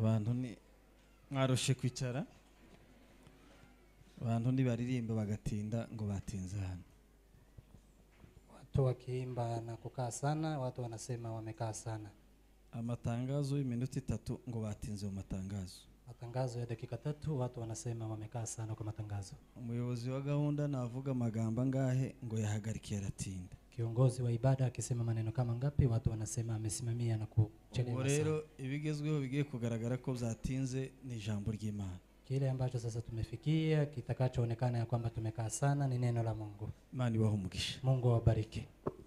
Abantu ni mwarushe kwicara, abantu ntibaririmba bagatinda ngo batinze hano. Watu wakiimba na kukaa sana, watu wanasema wamekaa sana. Amatangazo y'iminota itatu ngo batinze mu matangazo. Matangazo ya dakika 3, watu wanasema wamekaa sana kwa matangazo. Umuyobozi wa gahunda navuga amagambo angahe ngo yahagarikiye aratinda. Kiongozi wa ibada akisema maneno kama ngapi, watu wanasema amesimamia na kuchelewa sana. Rero ibigezweho bigiye kugaragara ko byatinze ni ijambo ry'Imana. Kile ambacho sasa tumefikia kitakachoonekana ya kwamba tumekaa sana ni neno la Mungu. Imana ibahe umugisha. Mungu awabariki.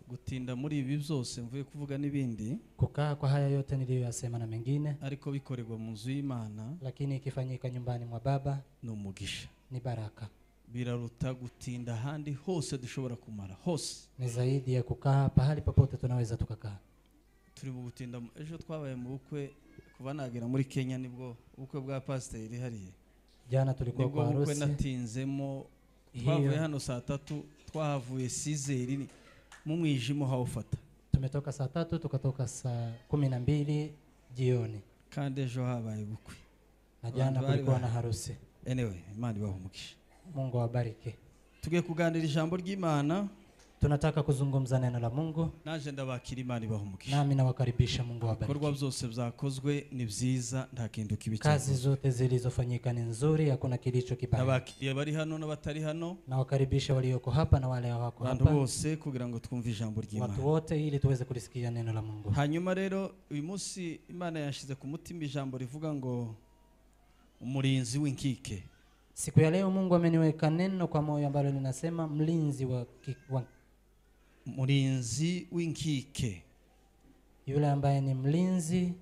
Gutinda muri ibi byose mvuye kuvuga n'ibindi, kukaa kwa haya yote niliyoyasema na mengine, ariko bikorerwa mu nzu y'Imana, lakini ikifanyika nyumbani mwa Baba ni umugisha, ni baraka. Biraruta gutinda ahandi hose dushobora kumara hose, ni zaidi ya kukaa pahali popote tunaweza tukakaa. Turi mu gutinda. Ejo twabaye mu bukwe, kuva nagera muri Kenya nibwo ubukwe bwa pasiteri hariye. Jana tulikuwa kwa harusi. Natinzemo, twavuye hano saa 3, twahavuye 6 mu mwijima hawufata. Tumetoka saa 3 tukatoka saa 12 jioni. Kandi ejo habaye ubukwe. Na jana kulikuwa na harusi. Anyway, Imana ibahe umugisha. Mungu awabariki. Tugiye kuganira ijambo ry'Imana. Tunataka kuzungumza neno la Mungu. Naje ndabakira, Imana ibahe umugisha. Nami nawakaribisha, Mungu awabariki. Ibikorwa byose byakozwe ni byiza, nta kintu kibi. Kazi zote zilizofanyika ni nzuri, hakuna kilicho kibaya. Ndabakiriye bari hano n'abatari hano. Nawakaribisha walioko hapa na wale hawako hapa. Abantu bose kugira ngo twumve ijambo ry'Imana. Watu wote ili tuweze kulisikia neno la Mungu. Hanyuma rero uyu munsi Imana yashize ku mutima ijambo rivuga ngo umurinzi w'inkike. Siku ya leo Mungu ameniweka neno kwa moyo ambalo linasema mlinzi wa murinzi w'inkike, yule ambaye ni mlinzi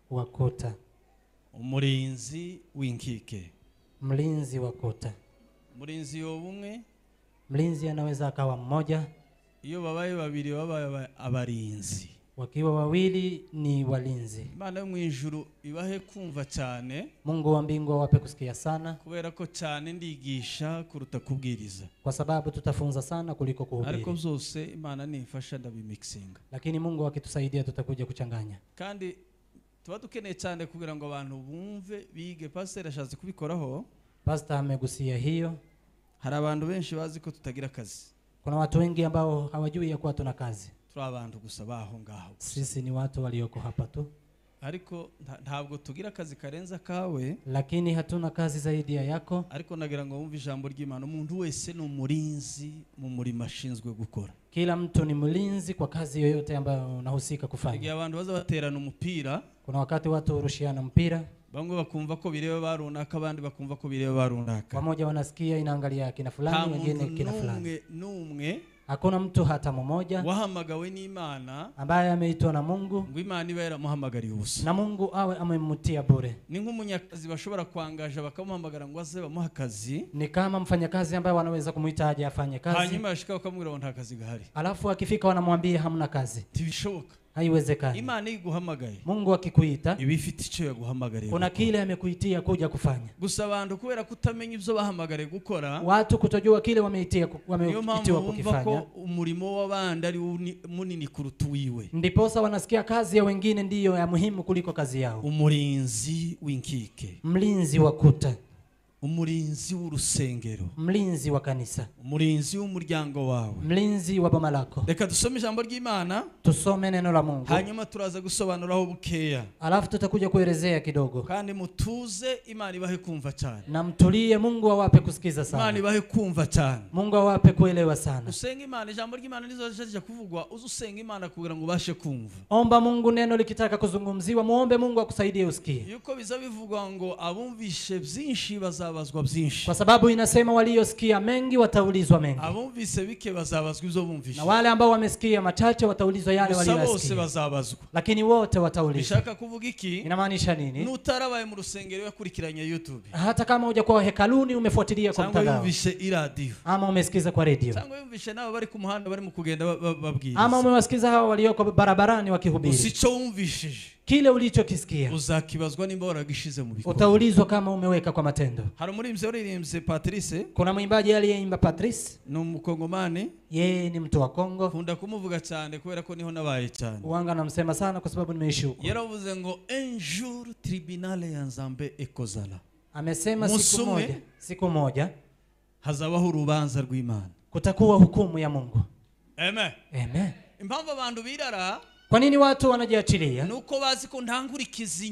wa kuta. Umurinzi w'inkike, mlinzi wa kuta. Murinzi yobumwe, mlinzi anaweza akawa mmoja. Iyo babaye babiri babaye abarinzi, wakiwa wawili ni walinzi. Imana yo mu ijuru ibahe kumva cyane. Mungu wa mbingu awape kusikia sana, kubera ko cyane ndigisha kuruta kubwiriza, kwa sababu tutafunza sana kuliko kuhubiri. Ariko byose Imana nifasha ndabimixinga, lakini Mungu akitusaidia tutakuja kuchanganya. Kandi tuba dukeneye cyane kugira ngo abantu bumve bige. Pastor ashatse kubikoraho. Pastor amegusia hiyo. Hari abantu benshi bazi ko tutagira akazi. Kuna watu wengi ambao hawajui ya kuwa tuna kazi. Turi abantu gusa baho ngaho. Sisi ni watu walioko hapa tu. Ariko ntabwo tugira akazi karenza kawe, lakini hatuna kazi zaidi ya yako. Ariko nagira ngo wumve ijambo ry'Imana, umuntu wese ni umurinzi mu murimo ashinzwe gukora. Kila mtu ni mlinzi kwa kazi yoyote ambayo unahusika kufanya. Igihe abantu baza baterana umupira, kuna wakati watu hurushiana mpira, bamwe bakumva ko bireba barunaka, abandi bakumva ko bireba barunaka. Wamoja wanasikia inaangalia kina fulani, wengine kina fulani. Numwe hakuna mtu hata mmoja wahamagawe n'Imana ambaye ameitwa na Mungu, ngo Imana ibe yaramuhamagariye ubusa, na Mungu awe amemtia bure. Ni nk'umunyakazi bashobora kwangaje bakamuhamagara ngo aze bamuha akazi. Ni kama mfanyakazi ambaye wanaweza kumuita aje afanye kazi, hanyuma ashika bakamubwira ngo nta kazi gahari, alafu akifika wanamwambia hamna kazi. Ntibishoboka, haiwezekani. Imana iguhamagaye, Mungu akikuita, iba ifite icyo yaguhamagariye. Kuna kile amekuitia kuja kufanya. Gusa abantu kubera kutamenya ibyo bahamagariye gukora, watu kutojua kile wameitiwa kukifanya, umurimo w'abandi ari munini kuruta uwiwe. Ndiposa wanasikia kazi ya wengine ndiyo ya muhimu kuliko kazi yao. Umurinzi w'inkike, mlinzi wa kuta, umurinzi w'urusengero, mlinzi wa kanisa, umurinzi w'umuryango wawe, mlinzi wa boma lako. Reka dusome ijambo ry'Imana. Tusome neno la Mungu. Hanyuma turaza gusobanuraho bukeya, alafu tutakuja kuelezea kidogo. Kandi mutuze, Imana ibahe kumva cyane. Na mtulie, Mungu awape kusikiza sana. Imana ibahe kumva cyane. Mungu awape kuelewa sana. Usenge Imana, ijambo ry'Imana nizo kuvugwa, uzusenge Imana kugira ngo ubashe kumva. Omba Mungu neno likitaka kuzungumziwa, muombe Mungu akusaidie usikie. Yuko biza bivugwa ngo abumvishe byinshi bazabazwa byinshi. Kwa sababu inasema waliosikia mengi wataulizwa mengi. Abumvise bike bazabazwa ibyo bumvishe. Na wale ambao wamesikia machache wataulizwa yale waliyosikia. Bose bazabazwa. Lakini wote wataulizwa. Bishaka kuvuga iki? Inamaanisha nini? Nutarabaye mu rusengero yakurikiranye YouTube. Hata kama hujakuwa hekaluni umefuatilia kwa mtandao. Cyangwa yumvishe iradio. Ama umesikiza kwa radio. Cyangwa yumvishe nabo bari ku muhanda bari mu kugenda babwiriza. Ama umewasikiza hao walioko barabarani wakihubiri. Usicho wumvishije. Kile ulichokisikia uzakibazwa nimba waragishize mu bikorwa. Utaulizwa kama umeweka kwa matendo. Hari umuririmbyi waririmbye Patrice. Kuna mwimbaji aliyeimba Patrice. Ni umukongomani. Yeye ni mtu wa Kongo. Nkunda kumuvuga cyane kubera ko niho nabaye cyane. Uwanga namsema sana kwa sababu nimeishi huko. Yaravuze ngo un jour tribunal ya Nzambe ekozala. Amesema siku moja hazabaho urubanza rw'Imana. Kutakuwa hukumu ya Mungu. Amen. Amen. Impamvu abantu birara, kwa nini watu wanajiachilia? Nuko bazi ko ntangurikiza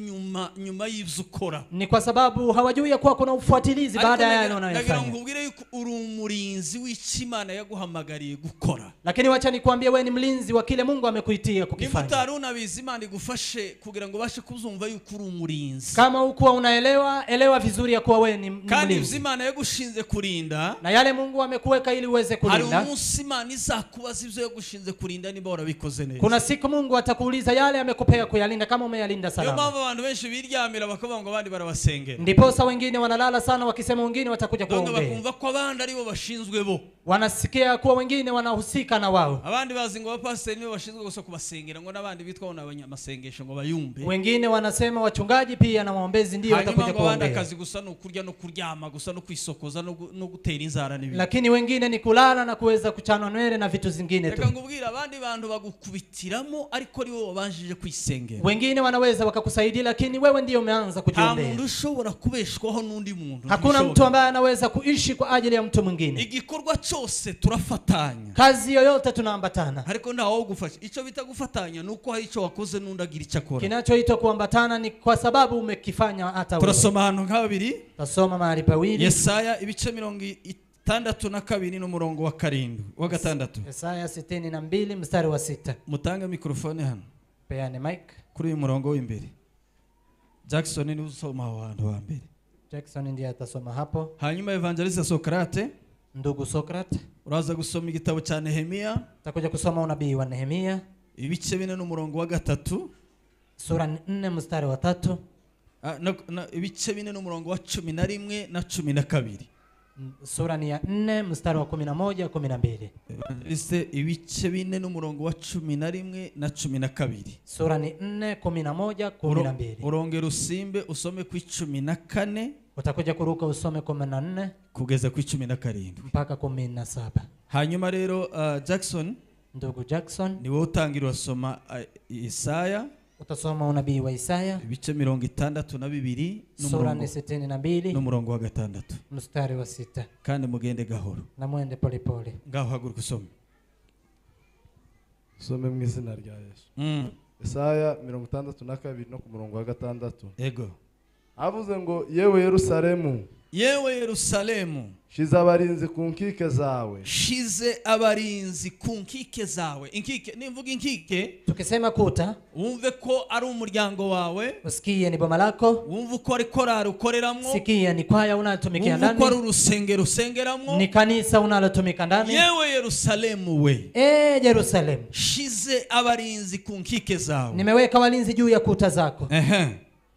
nyuma y'ivyo ukora. Ni kwa sababu hawajui ya kuwa kuna ufuatilizi baada ya yale wanayofanya. Ndagira ngubwire yuko uri umurinzi w'Imana yaguhamagariye gukora. Lakini wacha nikwambie wewe ni mlinzi wa kile Mungu amekuitia kukifanya. Nimba utari unabizi, Imana igufashe kugira ngo bashe kuzumva yuko uri umurinzi. Kama hukuwa unaelewa, elewa vizuri ya kuwa wewe ni mlinzi. Kandi ivyo Imana yagushinze kurinda, na yale Mungu amekuweka ili uweze kulinda. Hari umunsi Imana izakubaza ivyo yagushinze kurinda niba warabikoze neza. Kuna siku Mungu atakuuliza yale amekupea kuyalinda kama umeyalinda salama. Niyo mpamvu abantu benshi biryamira bakavuga ngo abandi barabasengera. Ndiposa wengine wanalala sana wakisema wengine watakuja kuombea. Bakumva ko abandi aribo bashinzwe bo. Wanasikia kuwa wengine wanahusika na wao. Abandi bazi ngo abapasiteri nibo bashinzwe gusa kubasengera, ngo nabandi bitwa n'abanyamasengesho ngo bayumbe. Wengine wanasema wachungaji pia na waombezi ndio watakuja kuombea. Akazi gusa no kurya no kuryama gusa no kwisokoza no gutera inzara n'ibindi. Lakini wengine ni kulala na kuweza kuchanwa nywele na vitu zingine tu. Reka ngubwira abandi bantu bagukubitiramo ariko ari wowe wabanjije kwisengera. Wengine wanaweza wakakusaidia lakini wewe ndiyo umeanza kujiombea. Nta muntu ushobora kubeshwaho n'undi muntu. Hakuna mtu ambaye anaweza kuishi kwa ajili ya mtu mwingine. Igikorwa cyose turafatanya. Kazi yoyote tunaambatana. Ariko ntawo ugufasha. Ico bita gufatanya nuko hari ico wakoze n'undi agira icyo akora. Kinachoitwa kuambatana ni kwa sababu umekifanya hata wewe. Turasoma ahantu nka babiri. Tasoma mahali pawili. Yesaya ibice 62 n'umurongo wa 7 wa 6. Yesaya 62 mstari wa 6. Mutange mikrofone hano. Peane mic. Kuri uyu murongo w'imbere. Jackson ni usoma aho hantu wa mbere. Jackson ndiye atasoma hapo. Hanyuma Evangelista Sokrate, ndugu Sokrate, uraza gusoma igitabo cya Nehemia. Utakuja kusoma unabii wa Nehemia ibice 4 n'umurongo wa 3. Sura 4 mstari wa 3. Ibice 4 n'umurongo wa 11 na 12. Sura ni ya 4 mstari wa 11 12. Evangeliste ibice 4 n'umurongo wa 11 na 12. Sura ni 4 11 12. Urongera usimbe usome ku 14. Utakuja kuruka usome 14 kugeza ku 17 mpaka 17. Hanyuma rero Jackson, ndugu Jackson, ni wowe utangira usoma Isaya. Utasoma unabii wa Isaya ibice 62 sura ni 62 n'umurongo wa 6 mstari wa 6. Kandi mugende gahoro na mwende pole pole. Ngaho haguruka usome. Usome mu izina rya Yesu. Isaya 62 no ku murongo wa 6. Ego. Avuze ngo yewe Yerusalemu, yewe Yerusalemu, shize abarinzi ku nkike zawe. Shize abarinzi ku nkike zawe. Inkike, nimvuga inkike, tukisema kuta, wumve ko ari umuryango wawe, usikie ni boma lako, wumve ko ari korari ukoreramwo, sikia ni kwaya unalotumikia ndani, wumve ko ari urusengero usengeramwo, ni kanisa unalotumika ndani. Yewe Yerusalemu we, Yerusalemu, shize abarinzi ku nkike zawe. Nimeweka walinzi juu ya kuta zako.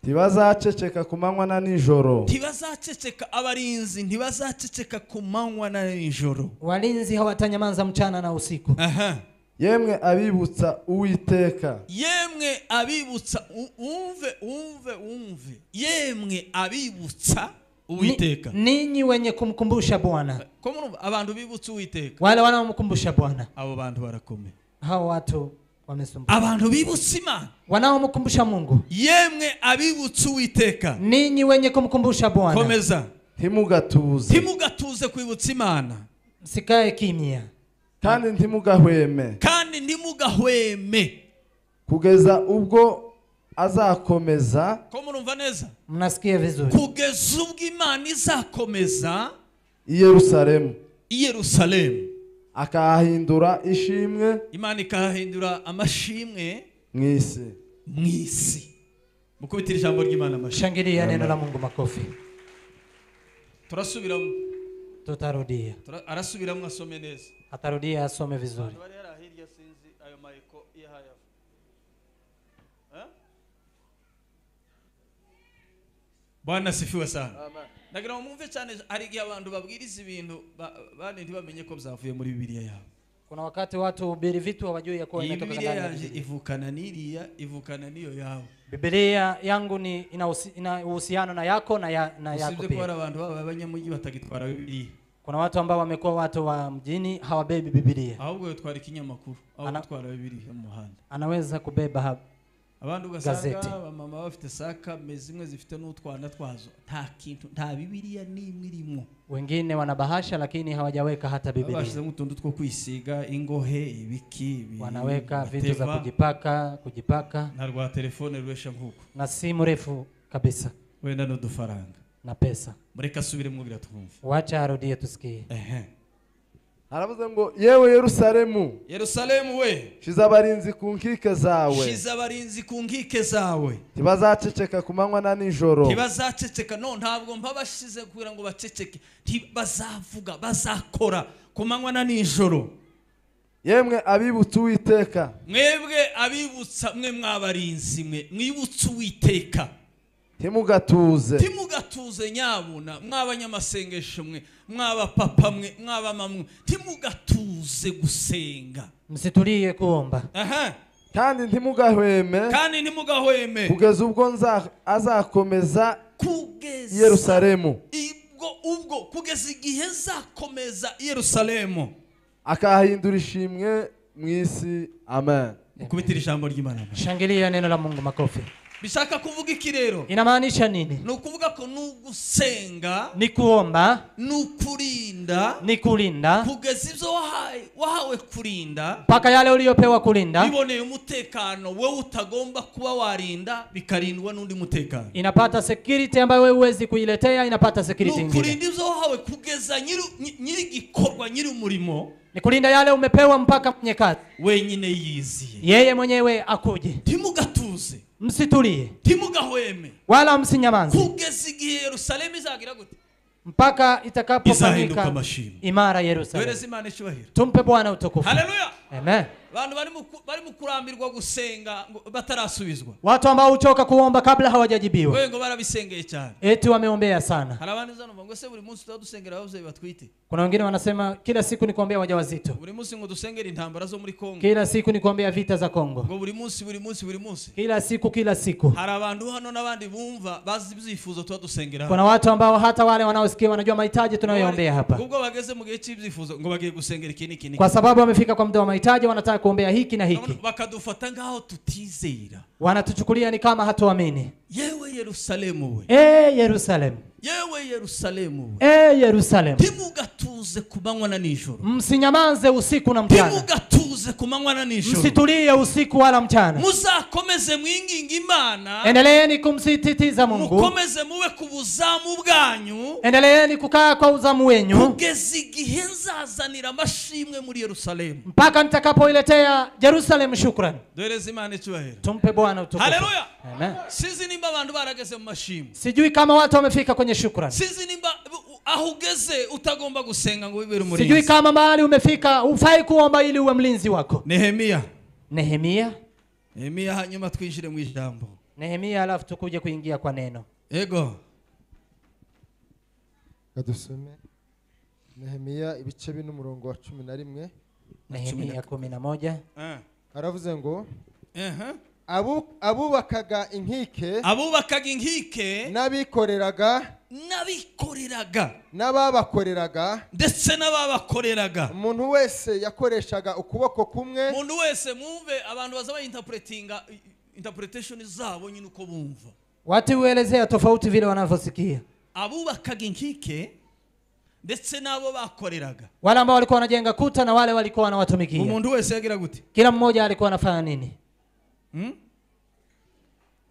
Ntibazaceceka ku manywa na nijoro. Ntibazaceceka abarinzi, ntibazaceceka ku manywa na nijoro. Walinzi hawatanyamaza mchana na usiku. Yemwe abibutsa Uwiteka. Yemwe abibutsa, umve umve umve. Yemwe abibutsa Uwiteka. Ninyi wenye kumkumbusha Bwana. Ko murumva abantu bibutsa Uwiteka. Wale wanaomkumbusha Bwana. Abo bantu barakomeye. Hao watu wamesumbua. Abantu bibutsa Imana. Wanaomkumbusha Mungu. Yemwe abibutsa Uwiteka. Ninyi wenye kumkumbusha Bwana. Komeza. Ntimugatuze. Ntimugatuze kwibutsa Imana. Msikae kimya. Kandi ntimugahweme. Kandi ntimugahweme. Kugeza ubwo azakomeza. Ko murumva neza? Mnasikia vizuri. Kugeza ubwo Imana izakomeza Yerusalemu. Yerusalemu. Akahindura ishimwe. Imana ikahindura amashimwe mwisi. Mwisi. Mukubitira ijambo ry'Imana amashyi. Shangilia neno la Mungu makofi. Turasubiramo. Tutarudia. Arasubiramo asome neza. Atarudia asome vizuri. Bari hirya sinzi ayo maiko ihaya. Bwana sifiwe sana. Amen. Ndagira ngo mwumve cyane hari igihe abantu babwiriza ibintu bane ntibamenye ko byavuye muri Bibiliya yabo. Kuna wakati watu hubiri vitu hawajui ya kuwa imetoka ndani ya Biblia. Ivukana n'iriya, ivukana n'iyo yawe. Biblia yangu ni ina uhusiano na yako na yako pia. Abantu baba abanyamujyi batagitwara Biblia. Kuna watu ambao wamekuwa watu wa mjini hawabebi Biblia. Ahubwo yotwara ikinyamakuru, aho gutwara Biblia mu muhanda. Anaweza kubeba abantu ugasanga abamama bafite saka mezimwe zifite n'utwana twazo, nta kintu, nta Biblia n'imwe irimo. Wengine wanabahasha lakini hawajaweka hata Biblia. Babashize utuntu two kwisiga, ingohe, ibiki, wanaweka vitu za kujipaka na rwa telefone rwesha nkuko na simu refu kabisa, wenda n'udufaranga na pesa. Mureka asubire mwubira twumve. Wacha arudie tusikie. Haravuze ngo yewe Yerusalemu, Yerusalemu we, shiza abarinzi ku nkike zawe, shiza abarinzi ku nkike zawe, ntibazaceceka ku manywa na nijoro. Ntibazaceceka. No, ntabwo mpabashize kugira ngo baceceke, ntibazavuga, bazakora ku manywa na nijoro. Yemwe abibutsa Uwiteka, mwebwe abibutsa, mwe mwabarinzi mwe mwibutsa Uwiteka, ntimugatuze, ntimugatuze nyabuna, mwabanyamasengesho mwe, mwabapapa mwe, mwabamamwe, ntimugatuze gusenga, msitulie kuomba. Kandi ntimugahweme, kandi ntimugahweme kugeza ubwo azakomeza Yerusalemu, ubwo kugeza igihe azakomeza Yerusalemu, akahindura ishimwe mu isi. Amen. Kubitira ijambo ry'Imana. Shangilia neno la Mungu, makofi. Bishaka kuvuga iki rero? Inamaanisha nini? Ni ukuvuga ko nugusenga, ni kuomba, nukurinda, ni kulinda, kugeza ibyo wahawe kurinda, mpaka yale uliyopewa kulinda biboneye umutekano wewe utagomba kuba warinda, bikarindwa n'undi mutekano. Inapata security ambayo wewe huwezi kuiletea, inapata security nyingine. Nukurinda ibyo wahawe kugeza nyiri gikorwa, nyiri umurimo, ni kulinda yale umepewa mpaka mwenye kazi wenyine yiziye, yeye mwenyewe akuje. Ntimugatuze, msitulie, ntimugahweme, wala msinyamanze, kugeza igihe Yerusalemu izagira gute, mpaka itakapofanyika imara Yerusalemu. Tumpe Bwana utukufu. Haleluya. Amen. Abantu bari mu kurambirwa gusenga batarasubizwa. Watu ambao huchoka kuomba kabla hawajajibiwa. Wewe ngo barabisengeye cyane. Eti wameombea sana. Hari abandi zanumva ngo se buri munsi tudusengera abavyeyi batwite. Kuna wengine wanasema kila siku ni kuombea wajawazito. Buri munsi ngo dusengere intambara zo muri Kongo. Kila siku ni kuombea vita za Kongo. Ngo buri munsi buri munsi buri munsi. Kila siku kila siku. Hari abantu hano nabandi bumva bazi ibyifuzo tudusengera. Kuna watu ambao hata wale wanaosikia wanajua mahitaji tunayoombea hapa. Ubwo bageze mu gihe cy'ibyifuzo ngo bagiye gusengera iki n'iki. Kwa sababu wamefika kwa muda wa mahitaji wanataka kuombea hiki na hiki. Bakadufata ngaho tutizera. Wanatuchukulia ni kama hatuamini. Yewe Yerusalemu we. Yerusalemu. Yewe Yerusalemu we. Yerusalemu. Ntimugatuze ku manywa na nijoro. Msinyamaze usiku na mchana. Ntimugatuze ku manywa na nijoro. Msitulie usiku wala mchana. Muzakomeze mwinginga Imana. Endeleeni kumsisitiza Mungu. Mukomeze muwe ku buzamu bwanyu. Endeleeni kukaa kwa uzamu wenyu. Kugeza igihe nzazanira amashimwe muri Yerusalemu. Mpaka nitakapoiletea Yerusalemu shukrani. Duhereze Imana icyubahiro. Tumpe Bwana utukufu. Haleluya. Amen. Sinzi nimba abantu barageze mu mashimwe. Sijui kama watu wamefika kwenye shukrani. Sinzi nimba aho ugeze utagomba gusenga ngo wibere umurinzi. Sijui kama mahali umefika ufai kuomba ili uwe mlinzi wako. Nehemia. Nehemia. Nehemia hanyuma twinjire mu ijambo. Nehemia alafu tukuje kuingia kwa neno. Ego. Kadusome Nehemia ibice bine umurongo wa 11. Nehemia 11. Aravuze ngo abubakaga inkike, abubakaga inkike, n'abikoreraga, n'abikoreraga, n'ababakoreraga, ndetse n'ababakoreraga, umuntu wese yakoreshaga ukuboko kumwe. Umuntu wese mwumve abantu bazaba interpretinga interpretation zabo nyine uko bumva. Watu huelezea tofauti vile wanavyosikia. Abubakaga inkike ndetse nabo bakoreraga, wale ambao walikuwa wanajenga kuta na wale walikuwa wanawatumikia. Umuntu wese yagira gute? Kila mmoja alikuwa anafanya nini?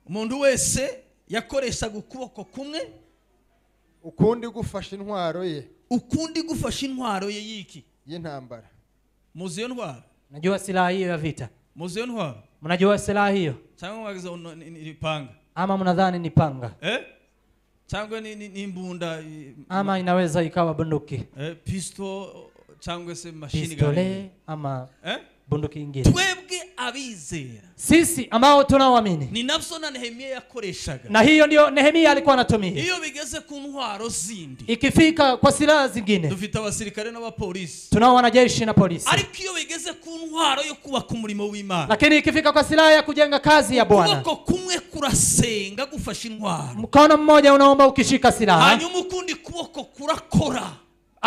Umuntu wese yakoreshaga ukuboko kumwe, ukundi gufasha intwaro ye, ukundi gufasha intwaro ye yiki y'intambara. Muzi yo ntwaro? Najua silaha hiyo ya vita. Muzi yo ntwaro? Mnajua silaha hiyo? Cyangwa mwagize ni panga? Ama mnadhani ni panga? Cyangwa ni imbunda? Ama inaweza ikawa bunduki. Pistol cyangwa se machine gun. Pistole ama bunduki ingine. Twebwe abizera, sisi ambao tunaoamini, ni nabyo na Nehemia yakoreshaga. Na hiyo ndio Nehemia alikuwa anatumia. Iyo bigeze ku ntwaro zindi, ikifika kwa silaha zingine, dufite abasirikare n'abapolisi, tunao wanajeshi na polisi. Ariko iyo bigeze ku ntwaro yo kubaka umurimo w'Imana, lakini ikifika kwa silaha ya kujenga kazi ya Bwana, ukuboko kumwe kurasenga gufasha intwaro, mkono mmoja unaomba ukishika silaha, hanyuma ukundi kuboko kurakora,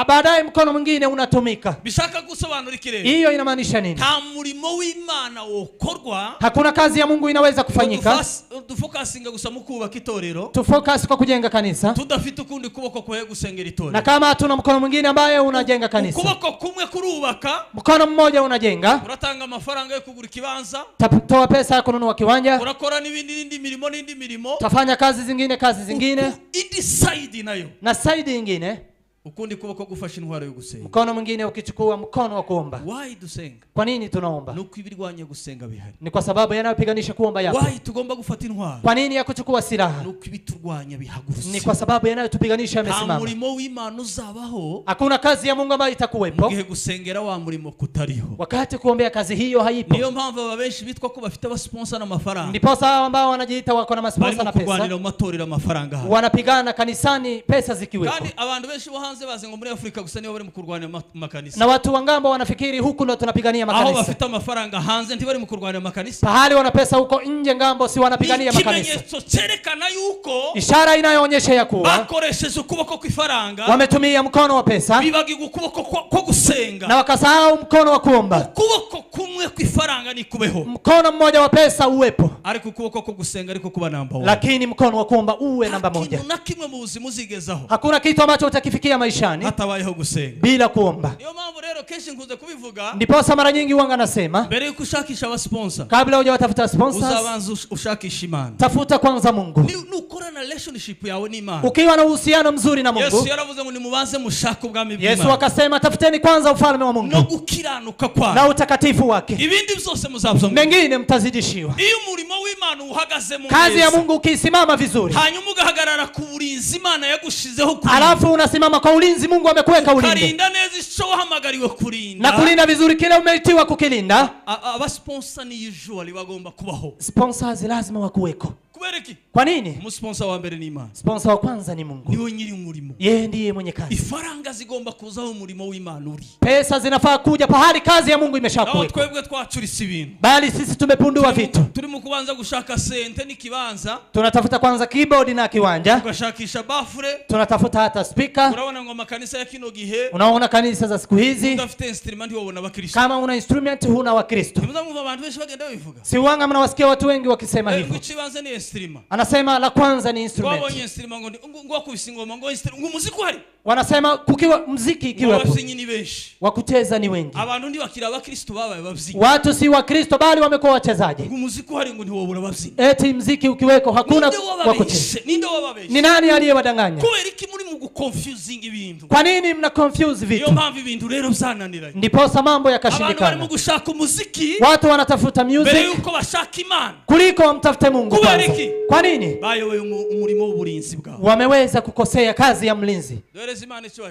baadaye mkono mwingine unatumika. Bishaka gusobanura ikirere. Hiyo inamaanisha nini? Nta murimo w'Imana wokorwa, hakuna kazi ya Mungu inaweza kufanyika dufokasinga gusa mu kubaka itorero, tufocus kwa kujenga kanisa, tudafite ukundi kuboko kwa gusengera itorero, na kama hatuna mkono mwingine ambaye unajenga kanisa. Ukuboko kumwe kurubaka, mkono mmoja unajenga, uratanga amafaranga yo kugura ikibanza, toa pesa ya kununua kiwanja, urakora n'ibindi n'indi mirimo n'indi mirimo, tafanya kazi zingine, kazi zingine, indi side nayo, na side nyingine ukundi kuboko gufasha intwaro yo gusenga, mkono mwingine ukichukua mkono wa kuomba. Why dusenga? Kwa nini tunaomba? Nuko ibirwanya gusenga bihari. Ni kwa sababu yanayopiganisha kuomba yapo. Why tugomba gufata intwaro? Kwa nini ya kuchukua silaha? Nuko ibiturwanya bihagurutse. Ni kwa sababu yanayotupiganisha yamesimama. Nta murimo w'Imana uzabaho, hakuna kazi ya Mungu ambayo itakuwepo mugihe gusengera wa murimo kutariho, wakati kuombea kazi hiyo haipo. Niyo mpamvu aba benshi bitwa ko bafite abasponsor n'amafaranga, ndipo sawa ambao wanajiita wako na masponsor na pesa, barimo kurwanira mu matorero amafaranga, wanapigana kanisani pesa zikiwepo. Kandi abantu benshi bo hanze baze ngo muri Afrika gusa nibo bari mu kurwanira makanisa, na watu wa ngambo wanafikiri huku ndo tunapigania makanisa. Aho bafite amafaranga hanze ntibari mu kurwanira makanisa, pahali wana pesa huko nje ngambo si wanapigania makanisa. Ikimenyetso cyerekana yuko ishara inayoonyesha ya kuwa bakoresheje ukuboko kw'ifaranga, wametumia mkono wa pesa, bibagirwa ukuboko ko gusenga, na wakasahau mkono wa kuomba. Ukuboko kumwe kw'ifaranga ni kubeho, mkono mmoja wa pesa uwepo, ariko ukuboko ko gusenga ariko kuba namba 1, lakini mkono wa kuomba uwe namba 1. Na kimwe mu buzima uzigezaho, hakuna kitu ambacho utakifikia maishani hatabayeho gusenga, bila kuomba. Niyo mpamvu rero kenshi nkunze kubivuga, ndipo mara nyingi wanga nasema, mbere yuko ushakisha aba sponsor, kabla hujawatafuta sponsors, uzabanza ushakisha Imana. Tafuta kwanza Mungu. Nukora na relationship yawe n'Imana, ukiwa na uhusiano mzuri na Mungu. Yesu yaravuze ngo nimubanze mushake ubwami bw'Imana. Yesu akasema tafuteni kwanza ufalme wa Mungu no gukiranuka kwayo, na utakatifu wake, ibindi byose muzabyo, mengine mtazidishiwa. Iyo umurimo w'Imana uhagaze mu kazi ya Mungu ukisimama vizuri, hanyuma ugahagarara ku burinzi Imana yagushizeho, alafu unasimama kwa ulinzi Mungu amekuweka ulinde, ukarinda neza ico wahamagariwe kurinda, na kulinda vizuri kile umeitiwa kukilinda. Aba sponsor ni usually bagomba kubaho. Sponsors lazima wakuweko. Kubera iki? Kwa nini? Umusponsor wa mbere ni Imana. Sponsor wa kwanza ni Mungu. Niwe nyiri umurimo. Yeye ndiye mwenye kazi. Ifaranga zigomba kuzaho umurimo w'Imana uri. Pesa zinafaa kuja pahali kazi ya Mungu imeshakuwekwa. Naho twebwe twacurise ibintu. Bali sisi tumepundua vitu. Turimo kubanza gushaka sente n'ikibanza. Tunatafuta kwanza keyboard na kiwanja. Tugashakisha bafure. Tunatafuta hata speaker. Urabona ngo makanisa ya kino gihe. Unaona kanisa za siku hizi. Udafite instrument wabona abakristo. Kama una instrument huna Wakristo. Nimuzamumva abantu benshi bagenda babivuga. Si wanga mnawasikia watu wengi wakisema hivyo. Ikibanza ni instrument. Anasema la kwanza ni instrument. Wabonye instrument ngo ngo akubise ingoma ngo instrument ngo muziki uhari. Wanasema kukiwa muziki ikiwepo. Ababyinnyi ni benshi. Wa kucheza ni wengi. Abantu ndi bakira abakristo babaye babyinnyi. Watu si wa Kristo bali wamekuwa wachezaji. Ngo muziki uhari ngo ntiwobura ababyinnyi. Eti muziki ukiweko hakuna wa kucheza. Ninde wababeshe? Ni nani aliyewadanganya? Kubera iki muri mu confusing ibintu? Kwa nini mna confuse vitu? Niyo mpamvu ibintu rero byananiranye. Ndipo mambo yakashindikana. Abantu barimo gushaka umuziki. Watu wanatafuta music. Mbere yuko bashaka Imana. Kuliko wamtafute Mungu kwanza. Kwa nini? Bayoboye umurimo w'uburinzi bwabo. Wameweza kukosea kazi ya mlinzi.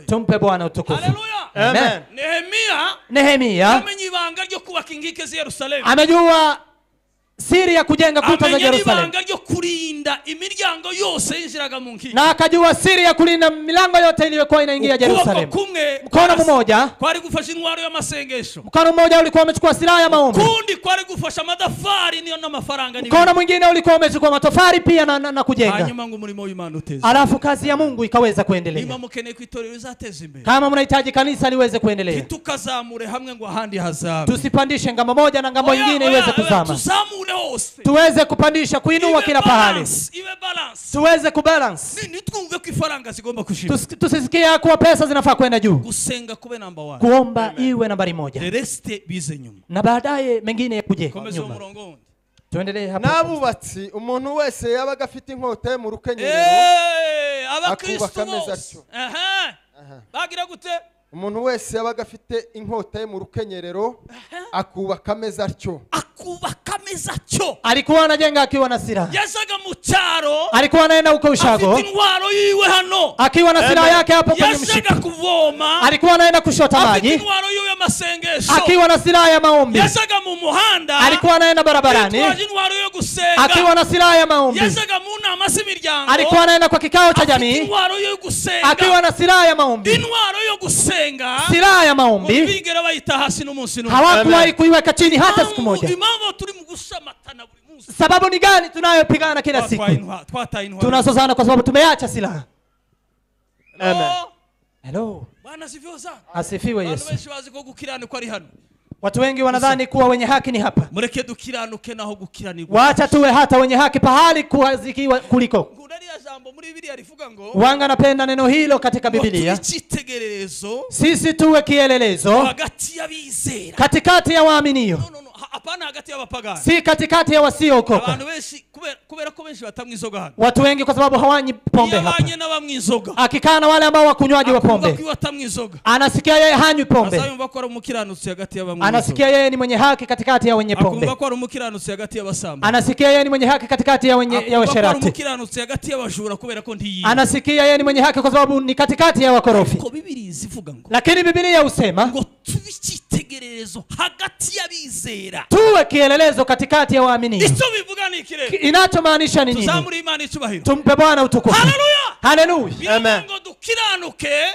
Tumpe Bwana utukufu. Haleluya. Amen. Nehemia Nehemia amenye ibanga ryo kubaka inkike z'i Yerusalemu. Amejua siri ya kujenga kuta za Yerusalemu. Amenye ibanga ryo kurinda imiryango yose yinjiraga mu nkike. Na akajua siri ya kulinda milango yote iliyokuwa inaingia Yerusalemu. Mkono mmoja kwari gufasha intwaro y'amasengesho. Mkono mmoja ulikuwa umechukua silaha ya maombi. Kundi kwari gufasha amadafari niyo n'amafaranga ni. Mkono mwingine ulikuwa umechukua matofali pia na kujenga. Hanyuma ngo umurimo w'Imana uteze. Alafu kazi ya Mungu ikaweza kuendelea. Niba mukeneye kwitorero izateza imbere. Kama mnahitaji kanisa liweze kuendelea. Tukazamure hamwe ngo ahandi hazame. Tusipandishe ngambo moja na ngambo nyingine iweze kuzama. Tuzamure hose. Tuweze kupandisha kuinua kila pahali. Iwe balance. Tuweze kubalance. Nitwumve ko ifaranga zigomba kushira. Tusisikie kuwa pesa zinafaa kwenda juu. Gusenga kube namba 1. Kuomba iwe nambari 1. The rest bize nyuma. Na baadaye mengine yakuje nyuma. Tuendelee hapo. Nabubatsi umuntu wese yabaga afite inkota mu rukenyerero. Abakristo bose. Bagira gute? Umuntu wese yabaga afite inkota ye mu rukenyerero akubaka ameza atyo. Akubaka ameza atyo. Alikuwa anajenga akiwa na silaha. Yazaga mu cyaro. Alikuwa anaenda huko ushago. Afite intwaro yiwe hano. Akiwa na silaha yake hapo kwenye mshipi. Yazaga kuvoma. Alikuwa anaenda kushota maji. Afite intwaro yiwe y'amasengesho, akiwa na silaha ya maombi. Yajaga mu muhanda, alikuwa anaenda barabarani yitwaje intwaro yo gusenga, akiwa na silaha ya maombi. Yajaga mu nama z'imiryango, alikuwa anaenda kwa kikao cha jamii intwaro yo gusenga, akiwa na silaha ya maombi. Intwaro yo gusenga, silaha ya maombi bigera bayita hasi n'umunsi n'umwe, hawakuwahi kuiweka chini hata siku moja. Impamvu turi mu gushamatana buri munsi, sababu ni gani tunayopigana kila siku? Tunasozana kwa sababu tumeacha silaha. Amen. Hello. Bwana asifiwe sana. Asifiwe Yesu. Watu wengi wanadhani kuwa wenye haki ni hapa. Mureke dukiranuke naho gukiranirwa. Wacha tuwe hata wenye haki pahali kuazikiwa kuliko. Wanga napenda neno hilo katika Biblia. Sisi tuwe kielelezo katikati ya waaminio. No, hapana hagati y'abapagani. Si katikati ya wasiookoka. Watu wengi kwa sababu hawanyi pombe hapa. Akikaa na wale ambao wakunywaji wa pombe, anasikia yeye hanywi pombe. Anasikia yeye ni mwenye haki katikati ya wenye pombe. Anasikia yeye ni mwenye haki katikati ya wenye ya washerati. Anasikia yeye ni mwenye haki kwa sababu ni katikati ya wakorofi. Lakini Biblia husema tuwe kielelezo katikati ya waamini. Inachomaanisha ni nini? Tumpe Bwana utukufu. Haleluya. Haleluya. Amen.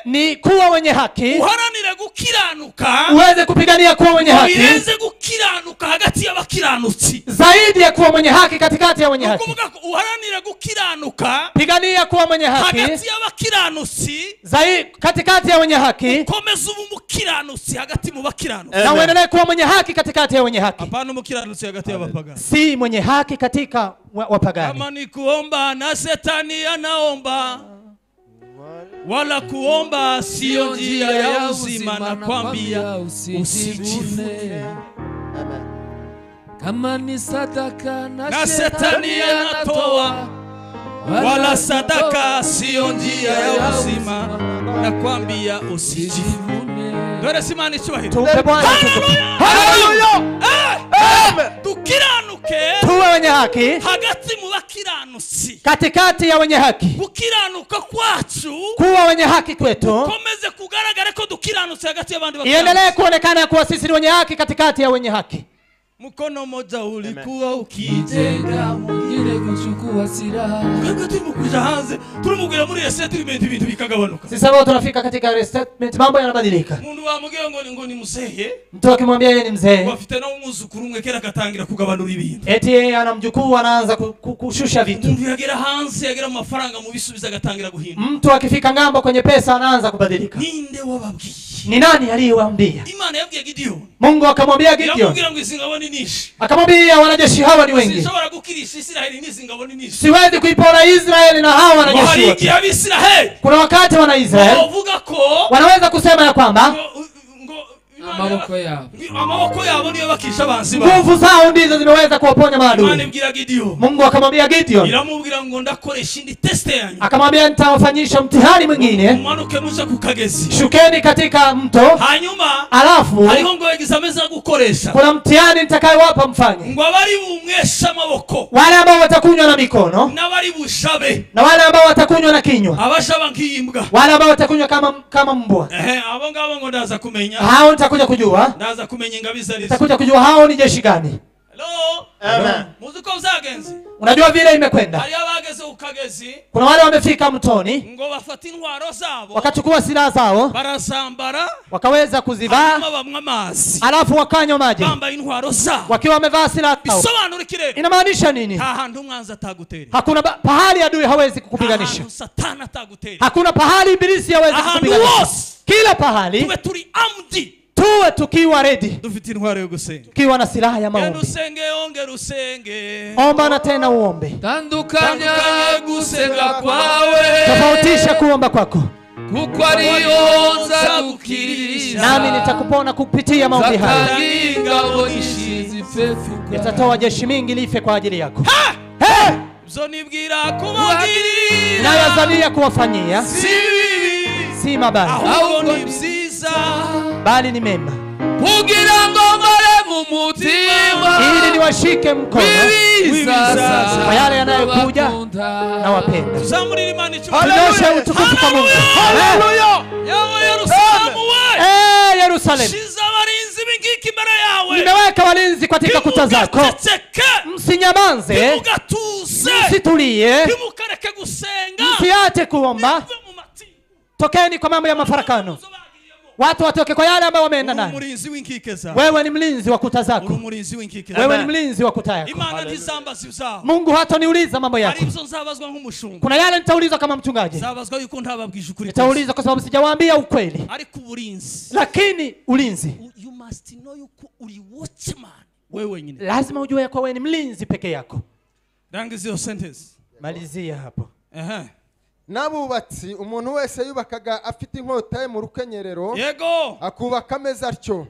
Ni kuwa wenye haki. Uweze kupigania kuwa mwenye haki. Zaidi ya kuwa mwenye haki katikati ya wenye haki. Pigania kuwa mwenye haki. Zaidi katikati ya wenye haki. Na uendelee kuwa mwenye haki katikati ya wenye haki. Si mwenye haki katika wapagani. Kama ni kuomba na shetani anaomba, wala kuomba sio njia ya uzima, na kwambia usijivune. Kama ni sadaka na shetani anatoa, wala sadaka sio njia ya uzima, na kwambia usijivune. Dore simani chubahiro. Tumpe Bwana utukufu. Haleluya. Amen. Dukiranuke, tuwe wenye haki hagati mu bakiranutsi, katikati ya wenye haki. Gukiranuka kwacu, kuwa wenye haki kwetu, komeze kugaragara ko dukiranutse hagati y'abandi bakiranutse, iendelee kuonekana kuwa sisi ni wenye haki katikati ya wenye haki. Mkono moja ulikuwa ukijenga, mwingine kuchukua silaha. Kaka turimo hanze, turimo muri resettlement ibintu bikagabanuka. Sisi wao tunafika katika resettlement, mambo yanabadilika. Umuntu wamubwira ngo ni muzehe, mtu akimwambia yeye ni mzee, wafite na umwuzukuru umwe kera akatangira kugabanura ibintu. Eti yeye ana mjukuu anaanza kushusha vitu. Umuntu yagera hanze yagera mu mafaranga mu bisubiza agatangira guhinda. Mtu akifika ngambo kwenye pesa anaanza kubadilika. Ninde wababwiye? Ni nani aliyewaambia? Imana yabwiye Gideon. Mungu akamwambia Gideon. Yamubwira ngo izi ngabo ni nyinshi. Akamwambia wanajeshi hawa ni wengi. Siwezi kuipora Israeli na hawa wanajeshi. Kuna wakati wana Israeli wanaweza kusema ya kwamba nguvu zao ndizo zimeweza kuwaponya maadui. Mungu akamwambia Gideon, akamwambia nitawafanyisha mtihani mwingine. Shukeni katika mto, alafu kuna mtihani nitakayowapa mfanye. Wale ambao watakunywa na mikono, na wale ambao watakunywa na kinywa, wale ambao watakunywa kama mbwa, hao nitakuja kujua. Nitakuja kujua hao ni jeshi gani. Hello. Amen. Unajua vile imekwenda. Kuna wale wamefika mtoni, wakachukua silaha zao, wakaweza kuzivaa, alafu wakanywa maji wakiwa wamevaa silaha zao. Inamaanisha nini? Hakuna pahali adui hawezi kukupiganisha. Hakuna pahali ibilisi hawezi kukupiganisha. Kila pahali tuwe tukiwa ready, tukiwa na silaha ya maombi. Omba na tena uombe. Tandukanya gusenga kwawe, tofautisha kuomba kwako, kuko ariyo nzagukirisha, nami nitakupona kupitia maombi haya. Nitatoa jeshi mingi life kwa ajili yako. Nayazania kuwafanyia si mabaya, bali ni mema, kugira ngo mbare mu mutima, ili niwashike mkono kwa yale yanayokuja na wapenda. Tunyoshe utukufu kwa Mungu. Haleluya. Yawe Yerusalemu we. Yerusalemu. Shiza bari inkike imbere yawe. Nimeweka walinzi katika kuta zako. Msinyamanze, msitulie, msiache kuomba. Tokeni kwa mambo ya mafarakano. Watu watoke kwa yale ambayo wameenda nayo. Wewe ni mlinzi wa kuta zako. Wewe ni mlinzi wa kuta yako. Mungu hataniuliza mambo yako. Kuna yale nitaulizwa kama mchungaji. Nitaulizwa kwa sababu sijawaambia ukweli. Lakini ulinzi, you must know yuko uri watchman. Wewe nyine lazima ujue kwa wewe ni mlinzi peke yako. Rangiza sentence. Malizia hapo. N'abubatsi umuntu wese yubakaga afite inkota ye mu rukenyerero. Yego. Akubaka ameza atyo.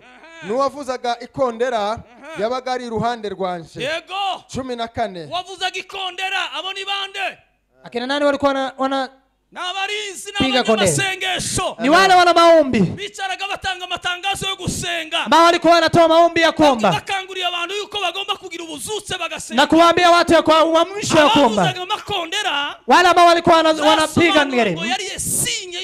N'uwavuzaga ikondera yabaga ari iruhande rwanje. Yego. 14. Wavuzaga ikondera abo ni bande? Akina nani walikuwa wana n'abarinzi n'abanyamasengesho? Ni wale wana maombi. Bicaraga batanga amatangazo yo gusenga. Ambao walikuwa wanatoa maombi ya kuomba. Bakangurira abantu yuko bagomba kugira ubuzutse bagasenga. Na kuwaambia watu ya kwa uamsho ya kuomba. Abavuzaga amakondera. Wale ambao walikuwa wanapiga ngere. Yari sinye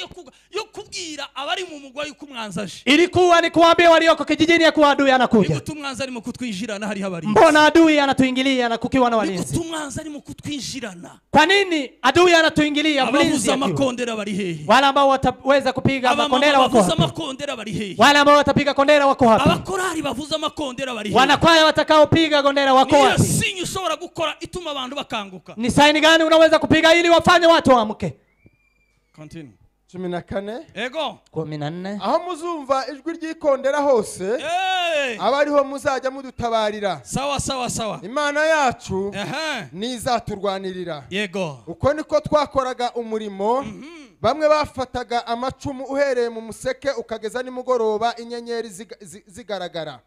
yo kubwira abari mu mugwa yuko umwanzi aje. Ilikuwa ni kuwaambia walioko kijijini ya kuwa adui anakuja. Nigutu umwanzi arimo kutwinjirana hari abarinzi. Mbona adui anatuingilia na kukiwa na walinzi? Nigutu umwanzi arimo kutwinjirana. Kwa nini adui anatuingilia mlinzi? Amakondera bari hehe? Wale ambao wataweza kupiga makondera wako hapa. Amakondera bari hehe? Wale ambao watapiga kondera wako hapa. Abakorari bavuza amakondera bari hehe? Wanakwaya watakaopiga kondera wako wapi? Ni sinyi ushobora gukora ituma abantu bakanguka. Ni saini gani unaweza kupiga ili wafanye watu waamke? Continue. 14. Ego. 14. Aho muzumva ijwi ry'ikondera hose, abariho muzajya mudutabarira. Sawa sawa sawa. Imana yacu nizaturwanirira. Yego. Uko niko twakoraga umurimo. Bamwe bafataga amacumu uhereye mu museke ukageza nimugoroba inyenyeri zigaragara.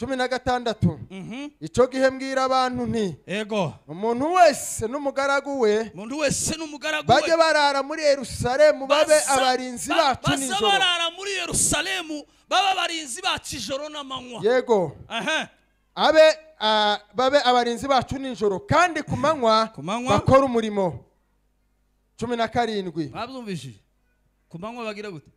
16. Icyo gihe mbwira abantu nti, Ego. Umuntu wese n'umugaragu we, umuntu wese n'umugaragu we bajye barara muri Yerusalemu babe abarinzi bacu nijoro. Barara muri Yerusalemu babe abarinzi bacu ijoro n'amanywa. Yego. Abe babe abarinzi bacu nijoro kandi ku manywa bakora umurimo. 17. Babyumvishije. Ku manywa bagira gute?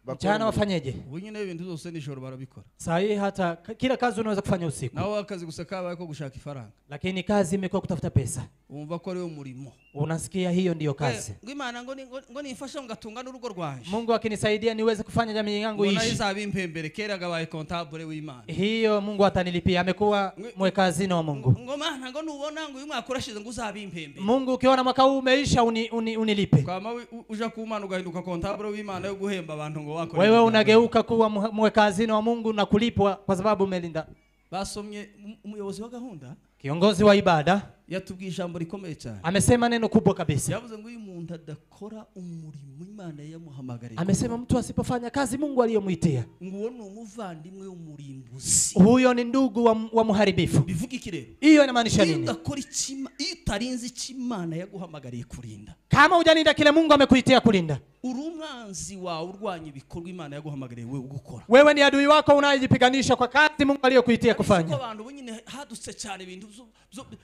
Mchana wafanyeje? Wengine ibintu zose nijoro barabikora. Sahi hata kila kazi unaweza kufanya usiku. Naho akazi gusa kabaye ko gushaka ifaranga. Lakini kazi imekuwa kutafuta pesa. Umva ko ari umurimo. Unasikia hiyo ndiyo kazi. Ngo Imana ngo nifashe ngatunga n'urugo rwanje. Mungu akinisaidia niweze kufanya jamii yangu iishi. Ngo izabimpembere kera gabaye comptable w'Imana. Hiyo Mungu atanilipia, amekuwa mweka hazina wa Mungu. Ngo Mana ngo nubona ngo uyu mwaka urashize ngo uzabimpembere. Mungu ukiona mwaka huu umeisha unilipe. Kama uja ku Imana ugahinduka comptable w'Imana yo guhemba abantu ngo wako. Wewe unageuka kuwa mweka hazina wa Mungu na kulipwa kwa sababu umelinda. Basomye umuyobozi wa gahunda, kiongozi wa ibada, yatubwiye ijambo rikomeye cyane. Amesema neno kubwa kabisa. Yavuze ngo uyu muntu adakora umurimo Imana yamuhamagariye. Amesema mtu asipofanya kazi Mungu aliyomuitia, ngo uwo ni umuvandimwe w'umurimbuzi. Huyo ni ndugu wa muharibifu. Bivuga iki rero? Hiyo inamaanisha nini? Udakora ikima, iyo utarinze Imana yaguhamagariye kurinda. Kama hujalinda kile Mungu amekuitia kulinda, uri umwanzi wawe urwanya ibikorwa Imana yaguhamagariye wewe gukora. Wewe ni adui wako unayejipiganisha kwa kazi Mungu aliyokuitia kufanya. Abantu bonyine hadutse cyane ibintu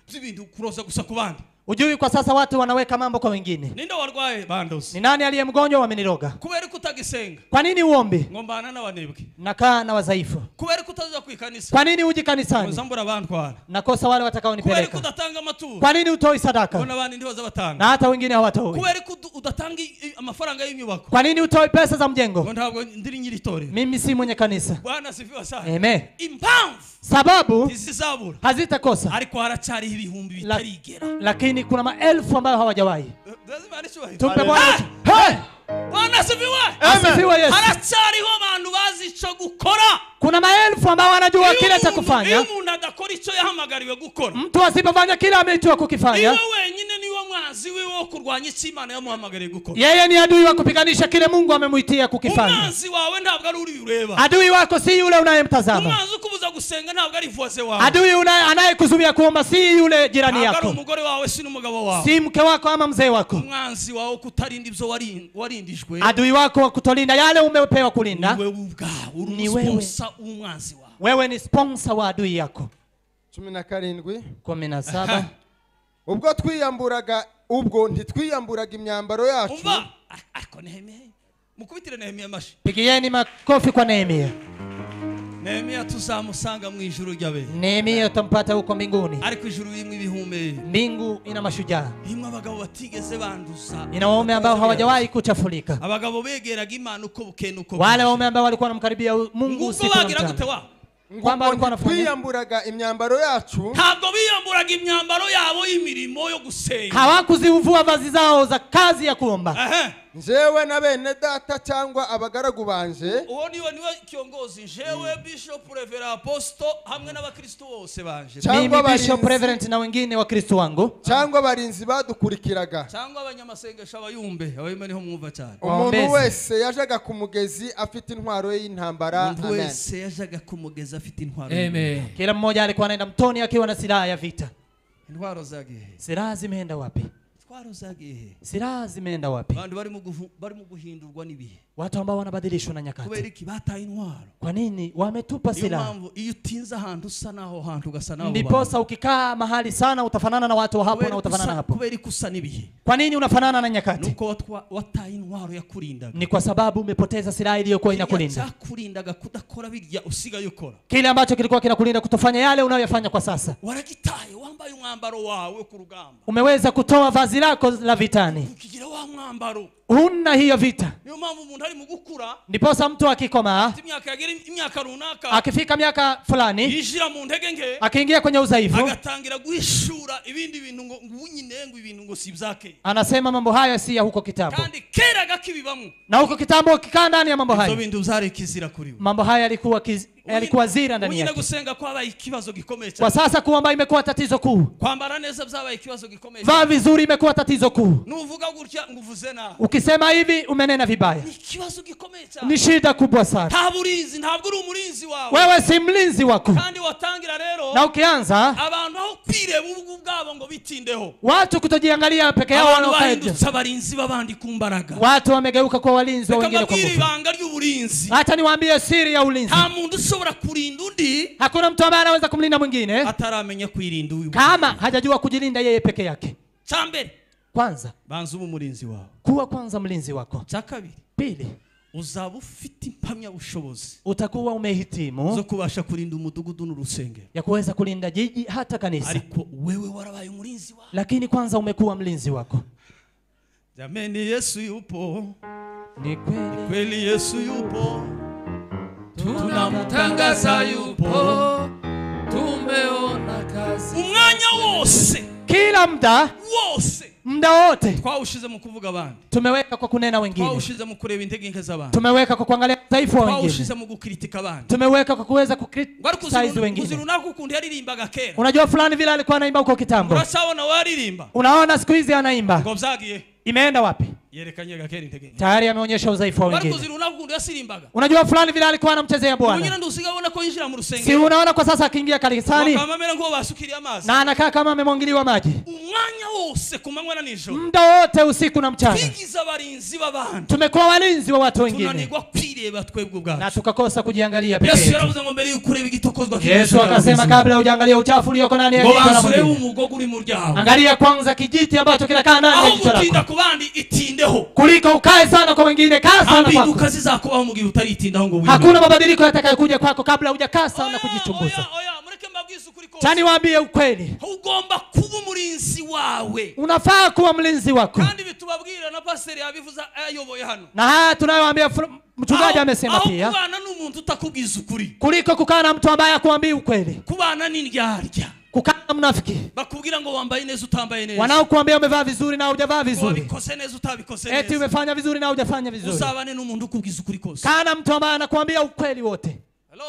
by'ibintu kuroza gusa ku bandi. Ujui kwa sasa watu wanaweka mambo kwa wengine. Ninde warwaye bandoze? Ni nani aliye mgonjwa wameniroga? Kubera ko utagisenga. Kwa nini uombi? Ngombana n'abanebwe. Nakaa na wadhaifu. Kubera ko utaza kwikanisa. Kwa nini uji kanisani? Ngozambura bantwara. Nakosa wale watakaonipeleka. Kubera ko udatanga amaturo. Kwa nini utoi sadaka? Mbona abandi ndibaza batanga. Na hata wengine hawatoi. Kubera ko udatanga amafaranga y'inyubako. Kwa nini utoi pesa za mjengo? Ngo ntabwo ndiri nyiri itorero. Mimi si mwenye kanisa. Bwana sifiwe sana. Amen. Impamvu sababu zizabura hazitakosa. Ariko haracyari ibihumbi bitarigera. Lakini kuna maelfu ambayo hawajawahi. Tumpe Bwana. Hey! Bwana asifiwe. Asifiwe Yesu. Haracyariho abantu bazi ico gukora. Kuna maelfu ambao wanajua kile cha kufanya. Umuntu adakora ico yahamagariwe gukora. Mtu asipofanya kile ameitwa kukifanya, iwe wenyine niwe mwanzi wiwe wo kurwanya icyo Imana yamuhamagariye gukora. Yeye ni adui wa kupiganisha kile Mungu amemuitia kukifanya. Umwanzi wawe ntabwo ari uri ureba. Adui wako si yule unayemtazama. Umwanzi ukubuza gusenga ntabwo ari voisin wawe. Adui anayekuzuia kuomba si yule jirani yako. Ntabwo ari umugore wawe, si n'umugabo wawe. Si mke wako ama mzee wako. Umwanzi wawe kutarinda ibyo warindishwe. Adui wako wa kutolinda yale umepewa kulinda. Ni wewe ubwawe, uri sponsor w'umwanzi wawe. Wewe ni sponsor wa adui yako. 17. 17. Ubwo twiyamburaga, ubwo ntitwiyamburaga imyambaro yacu. Umva, ariko Nehemiya, mukubitire Nehemiya amashi. Pigieni makofi kwa Nehemiya. Nehemia tuzamusanga mu ijuru ry'abera. Nehemia utampata huko mbinguni. Ariko ijuru rimwe ibihumeye. Mbingu ina mashujaa. Imwe abagabo batigeze banduza. Ina waume ambao hawajawahi kuchafulika. Abagabo begeraga Imana uko bukene uko. Wale waume ambao walikuwa wanamkaribia Mungu usiku na mchana. Kwamba walikuwa wanafanya kwiyamburaga imyambaro yacu. Ntabwo biyamburaga imyambaro yabo y'imirimo yo gusenga. Hawakuzivua vazi zao za kazi ya kuomba. Njewe na bene data cyangwa abagaragu banje. Uwo niwe kiongozi njewe Bishop Reverend Apostle hamwe n'abakristo bose banje. Mimi Bishop Reverend na wengine wa Kristo wangu. Cyangwa abarinzi badukurikiraga. Cyangwa abanyamasengesho abayumbe niho mwumva cyane. Umuntu wese yajaga ku mugezi afite intwaro y'intambara. Umuntu wese yajaga ku mugezi afite intwaro. Amen. Kila mmoja alikuwa anaenda mtoni akiwa na silaha ya vita. Intwaro zagiye. Silaha zimeenda wapi? Intwaro zagiye. Silaha zimeenda wapi? Abantu barimo guhindurwa n'ibihe. Watu ambao wanabadilishwa na nyakati. Kubera iki bataye intwaro? Kwa nini wametupa silaha? Niyo mpamvu iyo utinze ahantu usa naho hantu ugasa naho. Ndiposa ukikaa mahali sana utafanana na watu hapo na utafanana hapo. Kubera iki usa n'ibihe? Kwa nini unafanana na nyakati? Nuko wataye intwaro yakurindaga. Ni kwa sababu umepoteza silaha iliyokuwa inakulinda. Cyakurindaga kudakora birya usigaye ukora. Kile ambacho kilikuwa kinakulinda kutofanya yale unayoyafanya kwa sasa. Waragitaye wambaye umwambaro wawe ku rugamba. Umeweza kutoa vazi lako la vitani. Ukigira wa mwambaro. Huna hiyo vita. Niyo mpamvu umuntu ari mu gukura. Ndiposa mtu akikomaa, imyaka yagera imyaka runaka, akifika miaka fulani, yinjira mu ntege nke, akiingia kwenye udhaifu, agatangira guhishura ibindi bintu ngo nyine ngo ibintu ngo si byake. Anasema mambo haya si ya huko kitambo. Kandi kera gakibibamwo. Na huko kitambo ukikaa ndani ya mambo haya. Izo bintu byari kizira kuri we. Mambo haya yalikuwa zira ndani yake. Gusenga kwabaye ikibazo gikomeye cyane. Kwa sasa kuomba imekuwa tatizo kuu. Kwambara neza byabaye ikibazo gikomeye. Vaa vizuri imekuwa tatizo kuu. Nuvuga gutya nguvuze nabi. Ukisema hivi umenena vibaya. Ni ikibazo gikomeye cyane. Ni shida kubwa sana. Nta burinzi, ntabwo uri umurinzi wawe. Wewe si mlinzi wako. Kandi watangira rero. Na ukianza abantu aho kwireba ubwo bwabo ngo bitindeho. Watu kutojiangalia peke yao wanaokaja. Abarinzi babandi kumbaraga. Watu wamegeuka kwa walinzi wa wengine kwa nguvu. Ibanga ry'uburinzi. Hata niwaambie siri ya ulinzi. Nta muntu ushobora kurinda undi. Hakuna mtu ambaye anaweza kumlinda mwingine ataramenya kwirinda uyu. Kama hajajua kujilinda yeye peke yake. Cha mbere. Kwanza banza ube umurinzi wawe. Kuwa kwanza mlinzi wako. Cha kabiri. Pili, uzaba ufite impamyabushobozi. Utakuwa umehitimu zo kubasha kurinda umudugudu n'urusengero. Ya kuweza kulinda jiji hata kanisa. Ariko wewe warabaye umurinzi wawe. Lakini kwanza umekuwa mlinzi wako. Jameni, Yesu yupo. Ni kweli. Kweli Yesu yupo. Tunamtangaza yupo. Tumeona kazi. Umwanya wose. Kila muda wose. Muda wote twawushize mu kuvuga abandi. Tumeweka kwa kunena wengine. Twawushize mu kureba intege nke z'abandi. Tumeweka kwa kuangalia udhaifu wa wengine. Twawushize mu gukritika abandi. Tumeweka kwa kuweza kukriticize wengine. Uzirunaka ukundi yaririmbaga kera. Unajua fulani vile alikuwa anaimba huko kitambo. Urasabona waririmba. Unaona siku hizi anaimba. Ngo byagiye. Imeenda wapi? Yerekanye gakera intege. Tayari ameonyesha udhaifu wa wengine. Unajua fulani vile alikuwa anamchezea Bwana. Mwingine ndio usigabona ko yinjira mu rusengero. Si unaona kwa sasa akiingia kanisani kama amera ngo basukiriye amazi. Na anakaa kama amemwangiliwa maji. Umwanya wose kumanywa na nijoro. Muda wote usiku na mchana. Twigiza abarinzi b'abantu. Tumekuwa walinzi wa watu wengine. Tunanigwa kwireba twebwe ubwacu. Na tukakosa kujiangalia pekee. Yesu yaravuze ngo mbere y'ukureba igitokozwa. Yesu akasema kabla hujaangalia uchafu ulioko ndani ya jicho la mwingine. Umugogo uri mu ryawe. Angalia kwanza kijiti ambacho kinakaa ndani ya jicho lako. Aho gutinda kubandi itindeho. Kuliko ukae sana kwa wengine, kaa sana kwako. Hakuna mabadiliko yatakayokuja kwako kabla hujakaa sana kujichunguza. Tani waambie ukweli. Ugomba kuba umurinzi wawe. Unafaa kuwa mlinzi wako. Kandi bitubabwira na pastor yabivuza ayoboye hano. Na haya tunayowaambia mchungaji amesema pia. Kubana n'umuntu utakubwiza ukuri. Kuliko kukaa na mtu ambaye hakuambii ukweli. Kubana n'indyarya. Kukaa na mnafiki. Bakubwira ngo wambaye neza utambaye neza. Wanaokuambia umevaa vizuri na hujavaa vizuri. Wabikose neza utabikose neza. Eti umefanya vizuri na hujafanya vizuri. Usabane n'umuntu ukubwiza ukuri kose. Kaa na mtu ambaye anakuambia ukweli wote. Hello.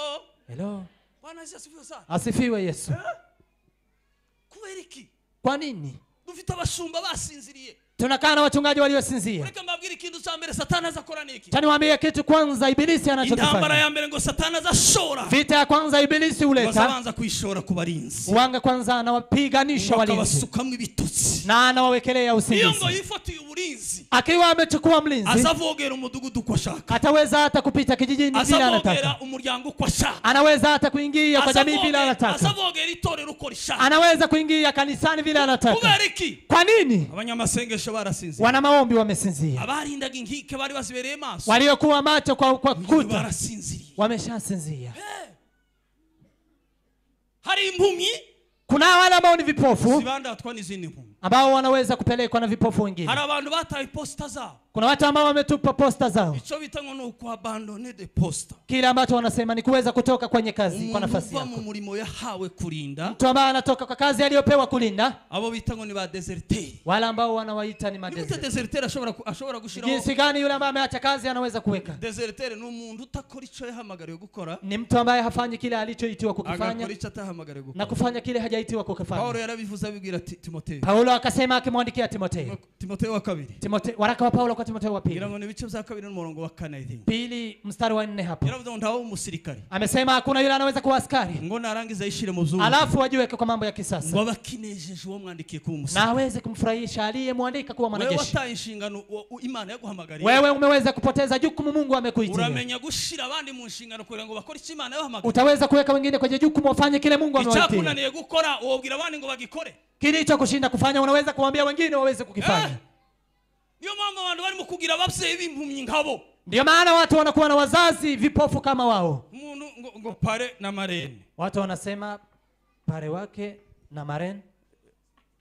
Hello. Bwana Yesu asifiwe sana. Asifiwe Yesu. Kubera iki? Kwa nini? Dufite abashumba basinziriye. Tunakaa na wachungaji waliosinzia. Reka mbabwire ikintu cya mbere Satani azakora niki. Tani waambie kitu kwanza ibilisi anachokifanya. Intambara ya mbere ngo Satani azashora. Vita ya kwanza ibilisi huleta. Bazabanza kwishora ku barinzi. Wanga kwanza anawapiganisha walinzi. Akabasukamwe ibitutsi. Na anawawekelea usingizi. Iyo ngo yifatiye uburinzi. Akiwa amechukua mlinzi. Azavogera umudugudu uko ashaka. Ataweza hata kupita kijijini bila anataka. Azavogera umuryango uko ashaka. Anaweza hata kuingia kwa jamii bila anataka. Azavogera itorero uko rishaka. Anaweza kuingia kanisani bila anataka. Kubera iki? Kwa nini? Abanyamasengesho barasinzira. Wana maombi wamesinzia. Abarindaga inkike bari bazibereye maso. Waliokuwa macho kwa kuta barasinziriye. Wameshasinzia. Hari impumyi, kuna wale ambao ni vipofu zibandatwa n'izindi mpumyi, ambao wanaweza kupelekwa na vipofu wengine. Hari abantu bataye posta zao. Kuna watu ambao wametupa posta zao. Ico bita ngo nuko abandonner de posta. Kile ambacho wanasema ni kuweza kutoka kwenye kazi kwa nafasi yako. Mu murimo yahawe kurinda. Mtu ambaye anatoka kwa kazi aliyopewa kulinda. Abo bita ngo ni ba deserteur. Wale ambao wanawaita ni madeserteur. Ni deserteur ashobora gushiraho. Jinsi gani yule ambaye ameacha kazi anaweza kuweka? Deserteur ni umuntu utakora ico yahamagariwe gukora. Ni mtu ambaye hafanyi kile alichoitiwa kukifanya. Agakora ico atahamagariwe gukora. Na kufanya kile hajaitiwa kukifanya. Paulo yarabivuze abibwira Timotheo. Paulo akasema akimwandikia Timotheo. Timotheo wa kabiri. Timotheo, waraka wa Paulo kwa Timotheo wa pili. Ngira ngo ni bice bya kabiri n'umurongo wa 4 I think. Pili mstari wa 4 hapo. Yaravuze ngo ntawo umusirikare. Amesema hakuna yule anaweza kuwa askari. Ngo narangiza yishire mu byumba. Alafu ajiweke kwa mambo ya kisasa. Ngo abakinejeje uwo mwandikiye kuba umusirikare. Na aweze kumfurahisha aliyemwandika kuwa mwanajeshi. Wewe wataye inshingano Imana yaguhamagariye. Wewe umeweza kupoteza jukumu Mungu amekuitia. Uramenya gushira abandi mu nshingano kugira ngo bakore icyo Imana yabahamagariye. Utaweza kuweka wengine kwenye jukumu wafanye kile Mungu amewaitia. Icyakunaniye gukora wobwira abandi ngo bagikore. Kilicho kushinda kufanya unaweza kuambia wengine waweze kukifanya. Niyo mpamvu abantu barimo kugira ababyeyi b'impumyi nkabo. Ndio maana watu wanakuwa na wazazi vipofu kama wao. Umuntu ngo pare na marene. Watu wanasema pare wake na marene.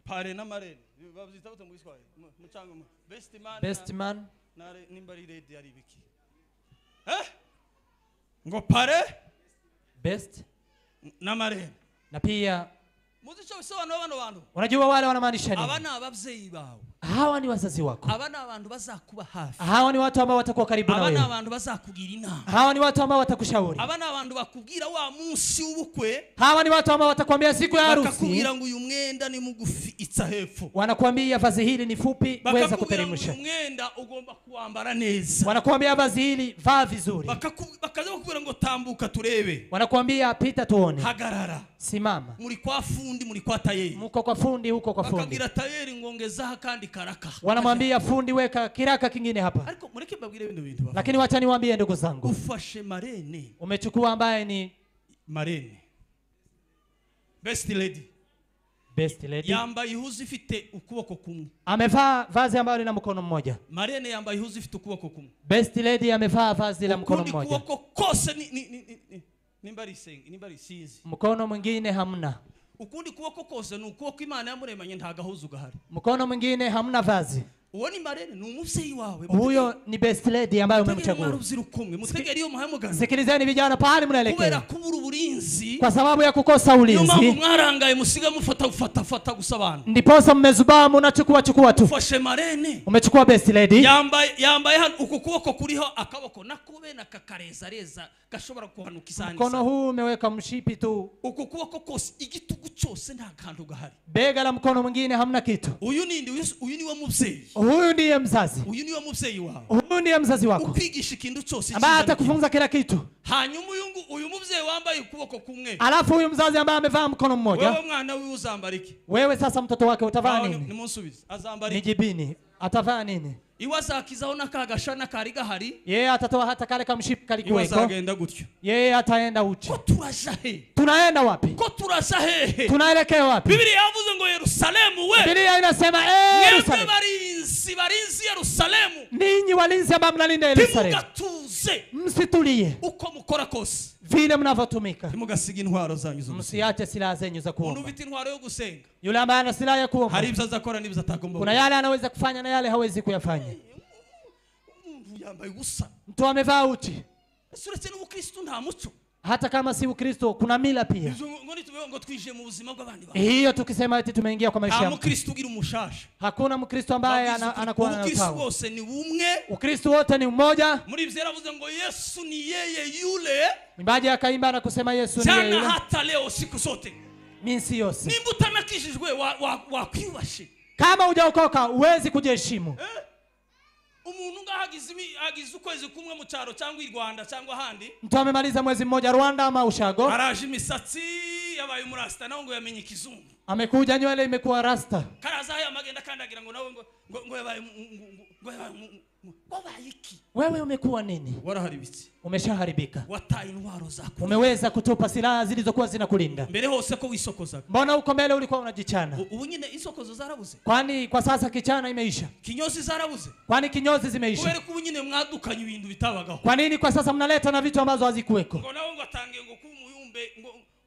Pare na marene. Babyita bute mu Giswahili? Mucanga best man. Best man. Na nimba ari lady ari biki. Ngo pare best na marene. Na pia muzi cyo bisobanura bano bantu. Unajua wale wanamaanisha nini? Aba ni ababyeyi bawe. Hawa ni wazazi wako. Aba ni abantu bazakuba hafi. Hawa ni watu ambao watakuwa karibu na wewe. Aba ni abantu bazakugira inama. Hawa ni watu ambao watakushauri. Aba ni abantu bakubwira wa munsi w'ubukwe. Hawa ni watu ambao watakwambia siku ya harusi. Bakakubwira ngo uyu mwenda ni mugufi itsa hepfo. Wanakuambia vazi hili ni fupi, weza kuteremsha. Bakakubwira ngo mwenda ugomba kuambara neza. Wanakuambia vazi hili vaa vizuri. Bakaza bakubwira ngo tambuka turebe. Wanakuambia pita tuone. Hagarara. Simama. Muri kwa fundi, muri kwa tayeri. Mko kwa fundi, huko kwa fundi. Bakabwira tayeri ngongeza kandi karaka. Wanamwambia fundi weka kiraka kingine hapa. Ariko mureke mbabwire ibintu bintu baba. Lakini wacha niwaambie ndugu zangu. Ufashe marene. Umechukua ambaye ni marene. Best lady. Best lady. Yambaye ihuzu ifite ukuboko kumwe. Amevaa vazi ambalo lina mkono mmoja. Marene yambaye ihuzu ifite ukuboko kumwe. Best lady amevaa vazi la mkono mmoja. Ukuboko kose ni nimbari sengi, nimbari sizi. Mkono mwingine hamna. Ukundi kuboko kose ni ukuboko Imana yamuremanye nta gahuzu gahari. Mkono mwingine hamna vazi. Uwo ni marene, ni umuvyeyi wawe. Huyo ni best lady ambaye umemchagua. Sikilizeni vijana pahali mnaelekea. Kubera kubura uburinzi. Kwa sababu ya kukosa ulinzi. Niyo mpamvu mwarangaye musiga mufata fata fata gusa abantu. Ndiposa mmezubaa mnachukua chukua tu. Ufashe marene. Umechukua best lady. Yambaye hano uku kuboko kuriho akaboko nakube nakakareza reza gashobora kuhanuka isani. Mkono huu umeweka mshipi tu. Uku kuboko kose igitugu cyose nta kantu gahari. Bega la mkono mwingine hamna kitu. Uyu nindi uyu niwe muvyeyi. Huyu ndiye mzazi. Uyu niwe muvyeyi wawe. Huyu ndiye mzazi wako. Ukwigisha ikintu cyose ambaye atakufunza kila kitu. Hanyuma uyu muvyeyi wambaye ukuboko kumwe. Alafu huyu mzazi ambaye amevaa mkono mmoja. Wewe mwana wiwe uzambara iki? Wewe sasa mtoto wake utavaa nini? Nimunsubize. Azambara iki? Nijibini. Atavaa nini? Iwe azakizaho nakagashana kari gahari. Yeye atatoa hata kale kamshipi kalikuweko. Iwe azagenda gutyo. Yeye ataenda uchi. Ko turaja he? Tunaenda wapi? Ko turaja hehe? Tunaelekea wapi? Biblia yavuze ngo Yerusalemu we. Biblia inasema Yerusalemu. Barinzi barinzi Yerusalemu. Ninyi walinzi ambao mnalinda Yerusalemu. Timugatuze. Msitulie. Uko mukora kose. Vile mnavyotumika. Timugasiga intwaro zanyu zo. Msiache silaha zenyu za kuomba. Umuntu ufite intwaro yo gusenga. Yule ambaye ana silaha ya kuomba. Hari ibyo azakora n'ibyo atagomba. Kuna yale anaweza kufanya na yale hawezi kuyafanya. Umuntu yambaye ubusa. Mtu amevaa uchi. Uretse n'ubukristo nta muco. Hata kama si Ukristo kuna mila pia. Ngo twije mu buzima bw'abandi bantu. Hiyo tukisema eti tumeingia kwa maisha. Nta mukristo ugira umushasha. Hakuna mkristo ambaye anakuwa na Ukristo wose ni umwe. Ukristo wote ni mmoja. Muri ivyo yaravuze ngo Yesu ni yeye yule. Mwimbaji akaimba na kusema Yesu ni yeye yule. Jana hata leo siku zote. Minsi yose. Nimba utanakijijwe wakwiyubashe. Kama hujaokoka huwezi kujiheshimu. Umuntu ngahagize agize ukwezi kumwe mu cyaro cyangwa i Rwanda cyangwa ahandi. Mtu amemaliza mwezi mmoja Rwanda ama ushago. Araje imisatsi yabaye umurasta nawe ngo yamenye ikizungu. Amekuja nywele imekuwa rasta. Karaza haya magenda kandagira ngo nawe ngo yabaye ngo yabaye iki? Wewe umekuwa nini? Waraharibitse. Umeshaharibika. Wataye intwaro zako. Umeweza kutupa silaha zilizokuwa zinakulinda. Mbere hose ko wisokozaga. Mbona uko mbele ulikuwa unajichana? Ubu nyine isokozo zarabuze. Kwani kwa sasa kichana imeisha? Kinyozi zarabuze. Kwani kinyozi zimeisha? Kubera ko ubu nyine mwadukanye ibintu bitabagaho. Kwa nini kwa sasa mnaleta na vitu ambazo hazikuweko? Ngo nawe ngo atange ngo kumuyumbe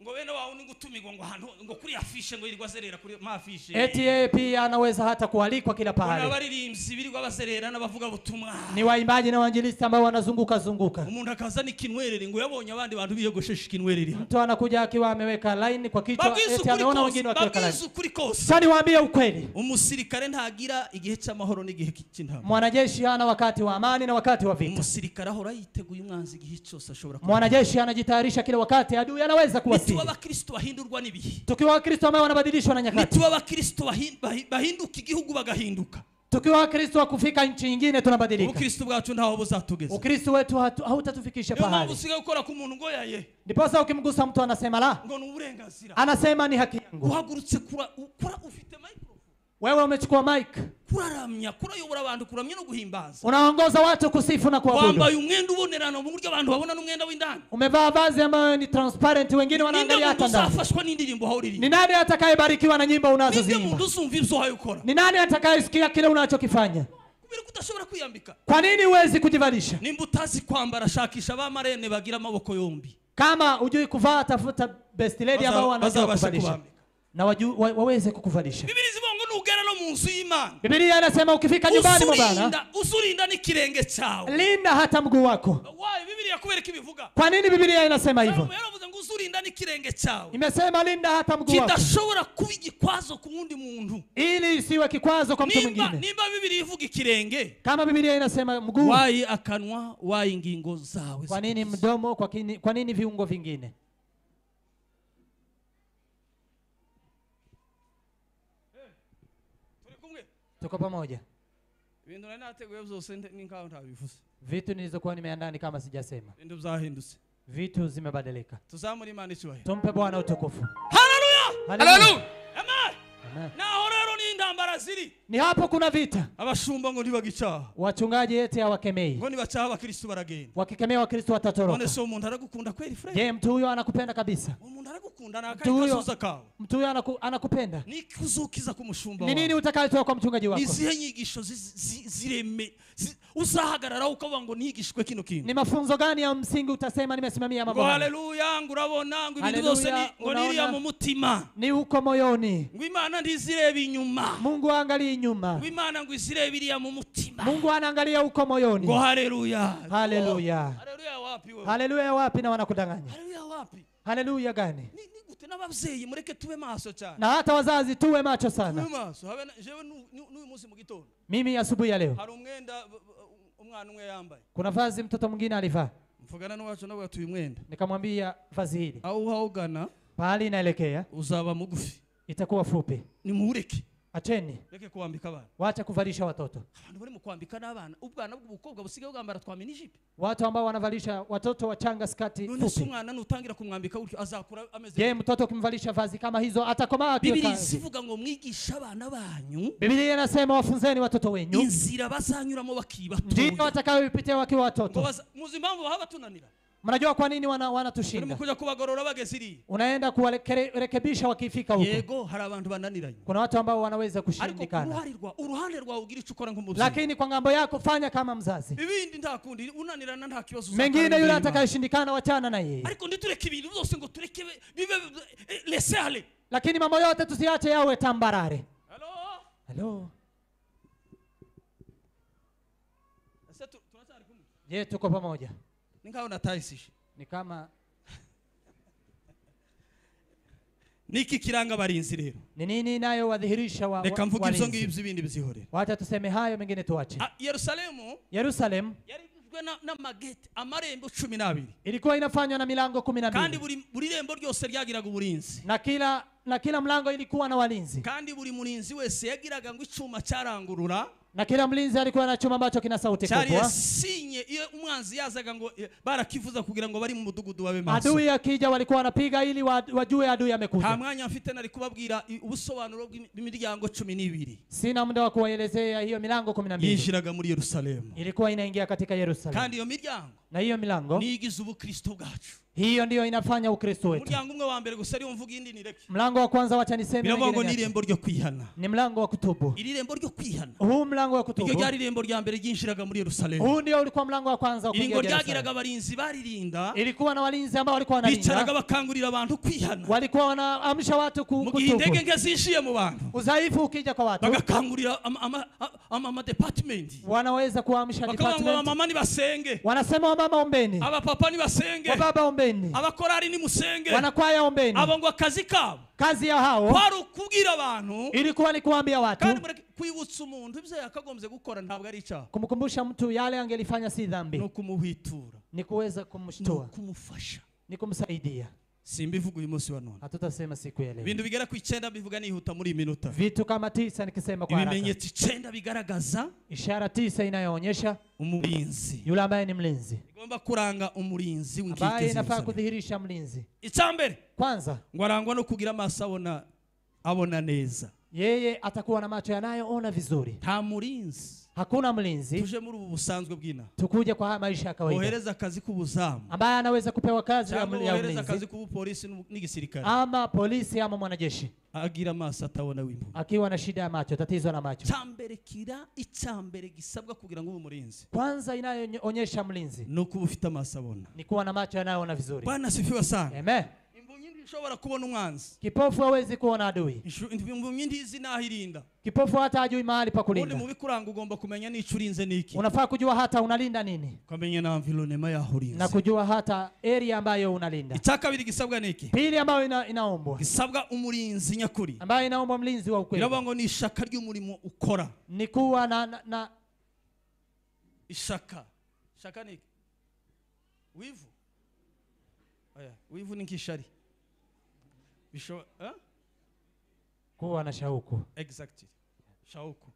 Ngo bene wao ni gutumirwa ngo ahantu ngo kuri afishe ngo yirirwa azerera kuri ma afishe. Eti yeye pia anaweza hata kualikwa kila pahali. Abaririmbyi birirwa bazerera n'abavuga butumwa. Ni waimbaji na wainjilisti ambao wanazunguka zunguka. Umuntu akaza n'ikinwerere ngo yabonye abandi bantu biyogoshesha ikinwerere. Mtu anakuja akiwa ameweka line kwa kichwa eti ameona wengine wakiweka line. Sasa niwaambie ukweli. Umusirikare ntagira igihe cy'amahoro n'igihe cy'intambara. Mwanajeshi hana wakati wa amani na wakati wa vita. Umusirikare ahora yiteguye umwanzi igihe cyose ashobora. Mwanajeshi anajitayarisha kila wakati adui anaweza kuwasili. Tukiwa Wakristo bahindurwa n'ibihe. Tukiwa Wakristo ambao wanabadilishwa na nyakati. Tukiwa Wakristo bahinduka igihugu bagahinduka. Tukiwa Wakristo wa kufika nchi nyingine tunabadilika. Ukristo bwacu ntaho buzatugeza. Ukristo wetu hautatufikisha pahali. Niyo usigaye ukora ku muntu ngo yaye. Ndiposa ukimgusa mtu anasema la. Ngo ni uburenganzira. Anasema ni haki yangu. Uhagurutse kura ufite microphone. Wewe umechukua mic. Kuraramya, kurayobora abantu kuramya no guhimbaza. Unaongoza watu kusifu na kuabudu. Wambaye umwenda ubonerana mu buryo abantu babona n'umwenda w'indani. Umevaa vazi ambayo ni transparent, wengine wanaangalia hata ndani. Uzafashwa n'indirimbo hauriri. Ni nani atakayebarikiwa na nyimbo unazoziimba? Ninde muntu uzumva ibyo hayukora? Ni nani atakayesikia kile unachokifanya? Kubera kudashobora kwiyambika. Kwa nini huwezi kujivalisha? Nimba utazi kwambara shakisha abamarene bagira amaboko yombi. Kama hujui kuvaa tafuta best lady ambao wanajua kuvalisha. Na waweze kukuvalisha. Biblia zivuga ngo nugera no mu nzu y'Imana. Biblia inasema ukifika nyumbani mwa Bwana uzurinda n'ikirenge cyawe. Linda hata mguu wako. Why Biblia kubereka ibivuga? Kwa nini Biblia inasema hivyo? Yaravuze ngo uzurinda n'ikirenge cyawe. Imesema linda hata mguu wako. Kidashobora kuba igikwazo ku wundi muntu. Ili isiwe kikwazo kwa mtu mwingine. Nimba Biblia ivuga ikirenge. Kama Biblia inasema mguu. Why akanwa, why ingingo zawe? Kwa nini mdomo, kwa nini viungo vingine? Tuko pamoja. Ibintu nari nateguye byose ni nkaho ntabivuze. Vitu nilizokuwa nimeandaa ni kama sijasema. Ibintu byahindutse. Vitu zimebadilika. Tuzamure Imana icyubahiro. Tumpe Bwana utukufu. Haleluya! Haleluya! Amen. Amen. Naho rero ni intambara ziri. Ni hapo kuna vita. Abashumba ngo ntibagicaha. Wachungaji eti hawakemei. Ngo nibacaha abakristo baragenda. Wakikemea Wakristo watatoroka. None so umuntu aragukunda kweli frere? Je, mtu huyo anakupenda kabisa? Umuntu aragukunda na akazuza kawe. Mtu huyo anakupenda. Ni kuzukiza kumushumba. Ni nini utakayotoa kwa mchungaji wako? Ni zihe nyigisho zireme uzahagarara ukavuga ngo nigishwe kino kintu. Ni mafunzo gani ya msingi utasema nimesimamia mambo haya? Haleluya, ngurabona ngo ibintu byose ni ngo niriya mu mutima. Ni huko moyoni. Ngo Imana ndizireba inyuma. Mungu angalii nyuma. Ngo Imana ngo izireba iriya mu mutima. Mungu anaangalia huko moyoni. Ngo haleluya. Haleluya. Haleluya wapi wewe? Haleluya wapi na wanakudanganya? Haleluya wapi? Haleluya gani? Ni gute n'abavyeyi mureke tube maso cyane. Na hata wazazi tuwe macho sana. Tuwe maso. Habe jewe n'uyu munsi mu gitondo. Mimi asubuhi ya leo. Hari umwenda umwana umwe yambaye. Kuna vazi mtoto mwingine alivaa. Mvugana n'uwacu nawe atuye umwenda. Nikamwambia vazi hili. Au haugana pahali inaelekea uzaba mugufi. Itakuwa fupi. Nimuureke. Acheni. Reke kuambika abana. Wacha kuvalisha watoto. Abantu bari mu kwambika n'abana, ubwana bw'ubukobwa busigaye bwambara twa minijipe. Watu ambao wanavalisha watoto wachanga skati None fupi. umwana nutangira kumwambika utyo azakura ameze. Je, mtoto ukimvalisha vazi kama hizo atakomaa akiwa. Biblia zivuga ngo mwigisha abana banyu. Biblia inasema wafunzeni watoto wenyu. Inzira bazanyuramo bakiba. Ndio watakayoipitia wakiwa watoto. Muzi impamvu bahabatunanira. Mnajua kwa nini wanatushinda? Kuja kubagorora bageziri. Unaenda kuwarekebisha wakifika huko. Yego hari abantu bananiranye. Kuna watu ambao wanaweza kushindikana. Ariko uruhande rwawe ugira icyo ukora nk'umubyeyi. Lakini kwa ngambo yako fanya kama mzazi. Ibindi ntakundi unanirana nta kibazo. Mengine yule atakayeshindikana wachana na yeye. Ariko nditureke ibintu byose ngo tureke bibe laisser aller. Lakini mambo yote tusiache yawe tambarare. Hello. Hello. Je, tuko pamoja? Ningaho natayisije. Ni kama Niki kiranga barinzi rero. Ni nini nayo wadhihirisha wa Reka mvuge ibyo ngibyo ibindi bizihorera. Wacha tuseme hayo mengine tuache. Yerusalemu Yerusalemu yarigizwe n'amagate amarembo 12. Ilikuwa inafanywa na milango 12. Kandi buri rembo ryose ryagiraga uburinzi. Na kila mlango ilikuwa na walinzi. Kandi buri murinzi wese yagiraga ngo icuma cyarangurura. Na kila mlinzi alikuwa na chuma ambacho kina sauti kubwa. Cyari sinye iyo umwanzi yazaga ngo barakivuza kugira ngo bari mu mudugudu wabe maso. Adui akija walikuwa wanapiga ili wajue adui amekuja. Nta mwanya mfite nari kubabwira ubusobanuro bw'imiryango 12. Sina muda wa kuwaelezea hiyo milango 12. Yinjiraga muri Yerusalemu. Ilikuwa inaingia katika Yerusalemu. Kandi iyo miryango na hiyo milango nigize ubukristo bwacu. Hiyo ndiyo inafanya Ukristo wetu. Umuryango umwe wa mbere gusa ari umvuga indi nireke. Mlango wa kwanza wacha niseme biravuga ngo ni irembo ryo kwihana. Ni mlango wa kutubu. Iri rembo ryo kwihana. Huu mlango wa kutubu. Iryo ryari irembo rya mbere ryinjiraga muri Yerusalemu. Huu ndio ulikuwa mlango wa kwanza wa kuingia Yerusalemu. Yerusalemu. Ryagiraga abarinzi baririnda. Ilikuwa na walinzi ambao walikuwa wanalinda. Bicaraga bakangurira abantu kwihana. Walikuwa wanaamsha watu kutubu. Indege nke zinjiye mu bantu. Udhaifu ukija kwa watu. Bagakangurira ama department. Wanaweza kuamsha department. Bakavuga ngo mama nibasenge. Wanasema wamama ombeni. Abapapa nibasenge. Wababa ombeni. Abakorari nimusenge. Wanakwaya ombeni. Abo ngo akazi kabo. Kazi ya hao kwari ukubwira abantu. Ilikuwa ni kuambia watu. Kandi kwibutsa umuntu ibyo yakagombye gukora ntabwo ari icyaha. Kumkumbusha mtu yale angelifanya si dhambi. No kumuhwitura. Ni kuweza kumshtua. No kumufasha. Ni kumsaidia. Simbivuga uyu munsi wa none. Hatutasema siku ya leo. Ibintu bigera ku 9 bivuga nihuta muri minota. Vitu kama 9 nikisema kwa haraka. Ibimenyetso 9 bigaragaza ishara 9 inayoonyesha umurinzi. Yule ambaye ni mlinzi. Igomba kuranga umurinzi w'inkike. Ambaye inafaa kudhihirisha mlinzi. Icambere. Kwanza ngo arangwa no kugira amaso abona neza. Yeye atakuwa na macho yanayoona vizuri. Nta murinzi. Hakuna mlinzi. Tuje muri ubu busanzwe bw'ina. Tukuje kwa haya maisha ya kawaida. Ohereza akazi k'ubuzamu. Ambaye anaweza kupewa kazi ya mlinzi. Ohereza akazi k'ubupolisi n'igisirikare. Ama polisi ama mwanajeshi. Agira amaso atabona w'impumyi. Akiwa na shida ya macho, tatizo la macho. Cyambere kira icyambere gisabwa kugira ngo ube umurinzi. Kwanza inayoonyesha mlinzi. No kuba ufite amaso abona. Ni kuwa na macho yanayoona vizuri. Bwana asifiwe sana. Amen. Ishobora kubona umwanzi. Kipofu hawezi kuona adui. Impumyi ntizi naho irinda. Kipofu hata hajui mahali pa kulinda. Ubundi mu bikuranga ugomba kumenya n'ico urinze niki. Unafaa kujua hata unalinda nini. Ukamenya na environment yaho urinze. Na kujua hata area ambayo unalinda. Icya kabiri gisabwa niki? Pili ambayo inaombwa. Gisabwa umurinzi nyakuri. Ambayo inaombwa mlinzi wa ukweli. Biravuga ngo ni ishaka ry'umurimo ukora. Ni kuwa na ishaka. Ishaka niki? Wivu. Aya, wivu ni nkishari. Kuwa na shauku. Exactly. Shauku.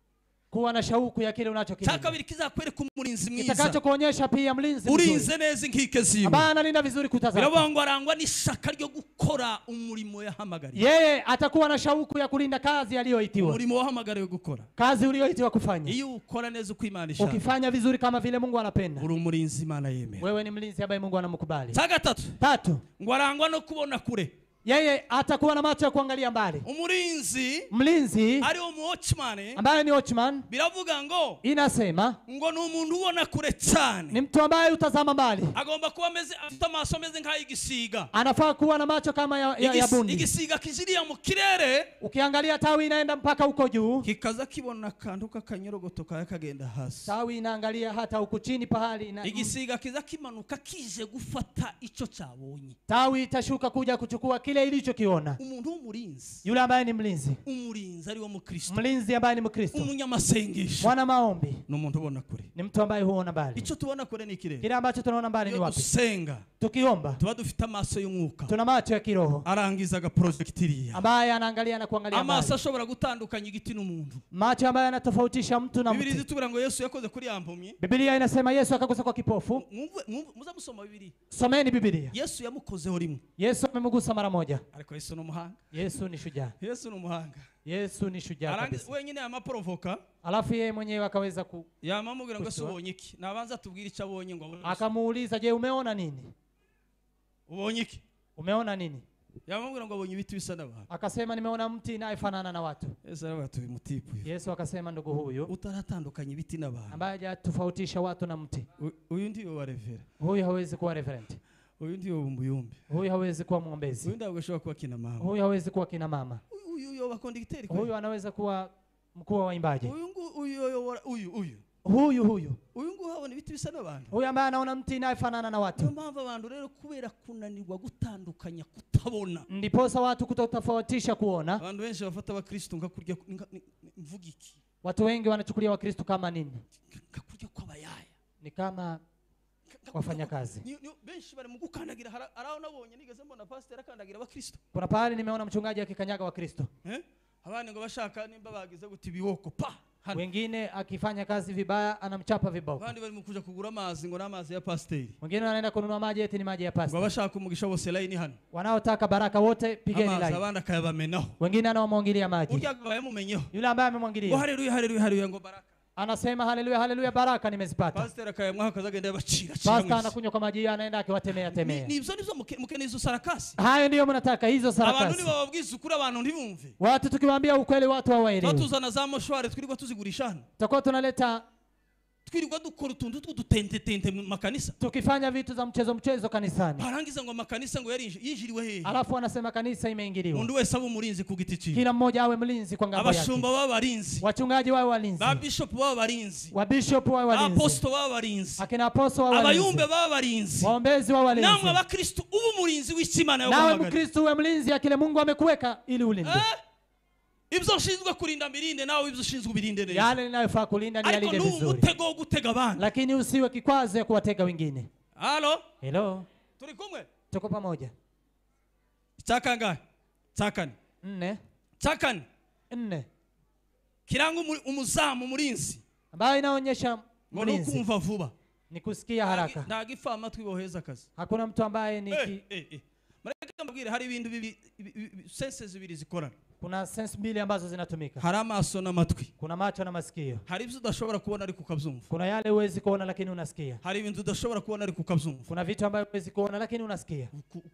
Kuwa na shauku ya kile unachokilinda. Cya kabiri kizakwereka umurinzi mwiza. Kitakachokuonyesha pia mlinzi mzuri. Urinze neza inkike ziwe. Ambaye analinda vizuri kuta zake. Biravuga ngo arangwa n'ishaka ryo gukora umurimo yahamagariwe. Yeye atakuwa na shauku ya kulinda kazi aliyoitiwa. Umurimo wahamagariwe gukora. Kazi uliyoitiwa kufanya. Iyo ukora neza uko Imana ishaka. Ukifanya vizuri kama vile Mungu anapenda. Uri umurinzi Imana yemera. Wewe ni mlinzi ambaye Mungu anamkubali. Cya gatatu. Tatu. Ngo arangwa no kubona kure. Yeye atakuwa na macho ya kuangalia mbali. Umurinzi, mlinzi ari watchman, ambaye ni watchman, biravuga ngo inasema ngo ni umuntu ubona kure cyane. Ni mtu ambaye utazama mbali. Agomba kuba ameze afite amaso ameze nk'ayigisiga. Anafaa kuwa na macho kama ya bundi. Igisiga kiziria mu kirere. Ukiangalia tawi inaenda mpaka huko juu. Kikaza kibona akantu k'akanyorogoto kagenda hasi. Tawi inaangalia hata huko chini pahali ina. Igisiga kiza kimanuka kije gufata ico cyabonye. Tawi itashuka kuja kuchukua kile ilichokiona. Umuntu w'umurinzi, yule ambaye ni mlinzi, umurinzi ari wo mukristo, mlinzi ambaye ni mkristo, umunyamasengesho, mwana maombi, ni umuntu ubona kure, ni mtu ambaye huona mbali. Ico tubona kure ni kirere. Kile ambacho tunaona mbali ni wapi? Dusenga, tukiomba, tuba dufite amaso y'umwuka, tuna macho ya kiroho, arangiza agaprojectiria, ambaye anaangalia na kuangalia mbali. Amaso ashobora gutandukanya igiti n'umuntu, macho ambaye anatofautisha mtu na mtu. Biblia itubwira ngo Yesu yakoze kuri ya mpumyi. Biblia inasema Yesu akagusa kwa kipofu. Muza musoma Biblia. Someni Biblia. Yesu yamukozeho rimwe. Yesu amemgusa mara moja. Ariko Yesu ni umuhanga. Yesu ni shujaa. Yesu ni umuhanga. Yesu ni shujaa kabisa. Wenyine amaprovoka. Alafu yeye mwenyewe akaweza ku yamamubwira ngo ubonye iki? Nabanza tubwire icyo abonye ngo akamuuliza, je, umeona nini? Ubonye iki? Umeona nini? Yamamubwira ngo abonye ibiti bisa n'abantu. Akasema nimeona mti inayefanana na watu. Yesu aravuga ati mutipu. Yesu akasema ndugu huyu utaratandukanya ibiti n'abantu, ambaye hajatofautisha watu na mti. Uyu ndiyo wa revera. Huyu hawezi kuwa reverend. Uyu ndiyo muyumbi. Huyu hawezi kuwa mwombezi. Uyu ntabwo ashobora kuba kina mama. Huyu hawezi kuwa kina mama. Uyu yoba conducteur. Huyu anaweza kuwa mkuu wa waimbaji. Uyu Huyu huyu. Uyu nguyu abona ibiti bisa n'abantu. Huyu ambaye anaona mti inayefanana na watu. Niyo mpamvu abantu rero kubera kunanirwa gutandukanya kutabona. Ndiposa watu kutotofautisha kuona. Abantu benshi bafata abakristo nka kurya mvuga iki. Watu wengi wanachukulia Wakristo kama nini? Nka kurya kw'abayaya. Ni kama wafanya kazi. Benshi bari mu gukandagira araho nabonye nigeze mbona pastor akandagira abakristo. Kuna pahali nimeona mchungaji akikanyaga Wakristo. Abandi ngo bashaka nimba bagize guti ibiboko pa. Wengine akifanya kazi vibaya anamchapa viboko. Abandi bari mu kuja kugura amazi ngo n'amazi ya pasiteri. Wengine wanaenda kununua maji eti ni maji ya pastor. Ngo bashaka umugisha bose line hano. Wanaotaka baraka wote pigeni line. Amazi abandi akayabamenaho. Wengine anawamwangilia maji. Urya yamumenyeho. Yule ambaye amemwangilia. Ngo haleluya haleluya haleluya ngo baraka. Anasema haleluya haleluya, baraka nimezipata. Pastor akayamwaha akazagenda yabacira. Pastor anakunywa kwa maji anaenda akiwatemea temea. Nibyo nibyo mukene izo sarakasi. Hayo ndiyo mnataka hizo sarakasi. Abantu nibababwiza ukuri abantu ntibumve. Watu tukiwaambia ukweli watu hawaelewi. Tuzana za moshware twirirwa tuzigurisha hano. Tutakuwa tunaleta twirirwa dukora utuntu tw'udutente tente mu makanisa. Tukifanya vitu za mchezo mchezo kanisani. Barangiza ngo makanisa ngo yinjiriwe hehe. Alafu wanasema kanisa imeingiliwa. Undi wese abe umurinzi ku giti cyiwe. Kila mmoja awe mlinzi kwa ngambo yake. Abashumba b'abarinzi. Wachungaji wawe walinzi. Ba bishop b'abarinzi. Wa bishop wawe walinzi. Apostle b'abarinzi. Akina apostle wawe walinzi. Abayumbe b'abarinzi. Waombezi wawe walinzi. Namwe abakristo ubu umurinzi w'Imana yaguhamagariye. Nawe mkristo uwe mlinzi ya kile Mungu amekuweka ili ulinde. Ibyo ushinzwe kurinda mirinde nawe ibyo ushinzwe ubirinde neza. Yale ninayofaa kulinda ni yalinde vizuri. Ariko n'umutego wo gutega abandi. Lakini usiwe kikwazo ya kuwatega wengine. Halo? Hello. Turi kumwe? Tuko pamoja. Cyakangahe? Cyakane. 4. Cyakane. 4. Kiranga umuzamu umurinzi. Ambayo inaonyesha mlinzi. Kumva vuba. Ni kusikia haraka. Nta gifa amatwi boheza akazi. Hakuna mtu ambaye ni Mareka mbabwire hari ibintu bibi senses zibiri zikorana. Kuna sense mbili ambazo zinatumika. Hari amaso n'amatwi. Kuna macho na masikio. Hari ibyo udashobora kubona ariko ukabyumva. Kuna yale huwezi kuona lakini unasikia. Hari ibintu udashobora kubona ariko ukabyumva. Kuna vitu ambavyo huwezi kuona lakini unasikia.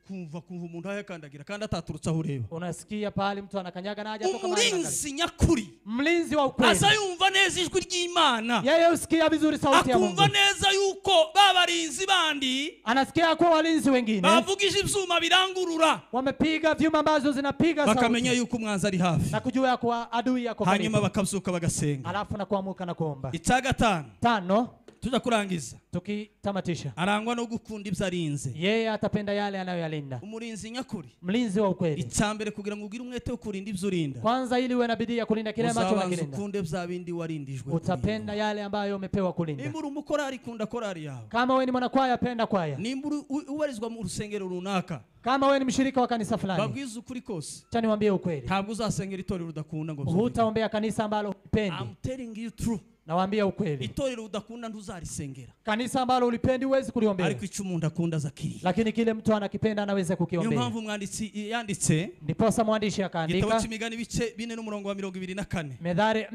Kumva umuntu ahakandagira kandi ataturutse aho ureba. Unasikia pale mtu anakanyaga na haja toka mahali. Umurinzi nyakuri. Mlinzi wa ukweli. Aza yumva neza ijwi ry'Imana. Yeye usikia vizuri sauti ya Mungu. Akumva neza yuko babarinzi bandi. Anasikia kwa walinzi wengine. Bavugije ibyuma birangurura. Wamepiga vyuma ambazo zinapiga sauti. Bakamenya yuko umwanzi ari hafi. Na kujua kwa adui yako karibu. Hanyuma bakabyuka bagasenga. Alafu na kuamuka na kuomba. Icya gatanu. 5. Tuja kurangiza. Tukitamatisha. Arangwa no gukunda ibyo arinze. Yeye atapenda yale anayoyalinda. Umurinzi nyakuri. Mlinzi wa ukweli. Icya mbere kugira ngo ugire umwete wo kurinda ibyo urinda. Kwanza ili uwe na bidii ya kulinda kile ambacho unakilinda. Ukunde bya bindi warindijwe. Utapenda yale ambayo umepewa kulinda. Nimba uri umukorari kunda korari yawe. Kama wewe ni mwanakwaya penda kwaya. Nimba ubarizwa mu rusengero runaka. Kama wewe ni mshirika wa kanisa fulani. Babwiza ukuri kose. Acha niwaambie ukweli. Ntabwo uzasengera itorero udakunda ngo. Hutaombea kanisa ambalo hupendi. I'm telling you true. Nawaambia ukweli. Itorero udakunda ntuzarisengera. Kanisa ambalo ulipendi huwezi kuliombea. Ariko icyo umuntu akunda azakiriye. Lakini kile mtu anakipenda anaweza kukiombea. Niyo mpamvu umwanditsi yanditse. Ndiposa mwandishi akaandika. Igitabo cy'imigani bice 4 n'umurongo wa 24. Methali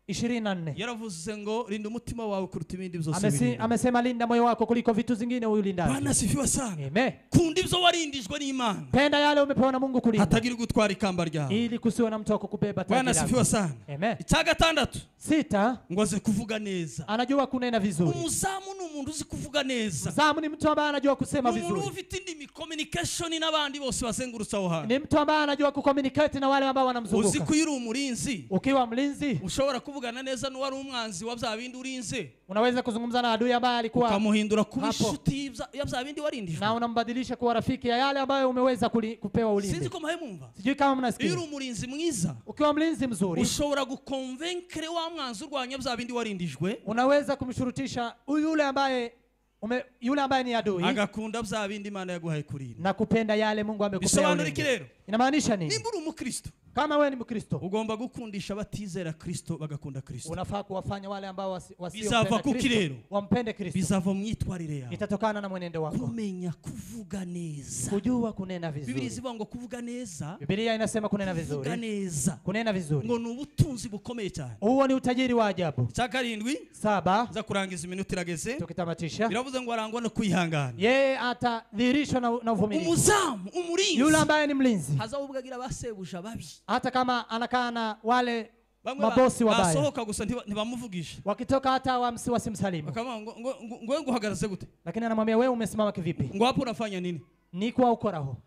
4:24. Yaravuze ngo rinda umutima wawe kuruta ibindi byose. Amesema linda moyo wako kuliko vitu zingine ulindazo. Bwana asifiwe sana. Amen. Kunda ibyo warindijwe n'Imana. Penda yale umepewa na Mungu kulinda. Hatagira gutwara ikamba ryawe. Ili kusiwe na mtu akukubeba taji. Bwana asifiwe sana. Amen. Icya gatandatu. 6. Ngo aze kuvuga neza. Anajua kunena vizuri. Umuzamu ni umuntu uzi kuvuga neza. Mzamu ni mtu ambaye anajua kusema vizuri. Umuntu ufite indimi communication n'abandi bose bazengurutse aho hantu. Ni mtu ambaye anajua kucommunicate na wale ambao wanamzunguka. Uzi ko uri umurinzi. Ukiwa mlinzi ushobora kuvugana neza n'uwari umwanzi wa bya bindi urinze. Unaweza kuzungumza na adui ambaye alikuwa ukamuhindura kuba inshuti ya bya bindi warindijwe. Na unambadilisha kuwa rafiki ya yale ambayo umeweza kupewa ulinde. Sinzi ko muhemumva. Sijui kama mnasikia. Iyo uri umurinzi mwiza. Ukiwa mlinzi mzuri ushobora guconvaincre wa mwanzi urwanya bya bindi warindijwe. Unaweza kumshurutisha yule ambaye yule ambaye ni adui agakunda bya bindi Imana yaguhaye kurinda. Na kupenda yale Mungu amekupea. Bisobanura iki rero? Inamaanisha nini? Nimba uri umukristo Kama wewe ni Mkristo, ugomba gukundisha abatizera Kristo bagakunda Kristo. Unafaa kuwafanya wale ambao wasiopenda Kristo wampende Kristo. Bizava mu myitwarire yawe. Itatokana na mwenendo wako. Kumenya kuvuga neza. Kujua kunena vizuri. Biblia izivuga ngo kuvuga neza. Biblia inasema kunena vizuri. Kuvuga neza. Kunena vizuri. Ngo ni ubutunzi bukomeye cyane. Huo ni utajiri wa ajabu. Cya karindwi. 7. Za kurangiza iminota irageze. Tukitamatisha. Biravuze ngo arangwa no kwihangana. Yeye atadhihirishwa na uvumilivu. Umuzamu, umurinzi. Yule ambaye ni mlinzi. Hazavugagira basebuja babi. Hata kama anakaa na wale mabosi wabaya. Basohoka gusa ntibamuvugisha. Wakitoka hata wasimsalimu. Bakama ngo ngo nguhagaraze gute? Lakini anamwambia wewe umesimama kivipi? Ngo hapo unafanya nini? Ni kwa ukoraho.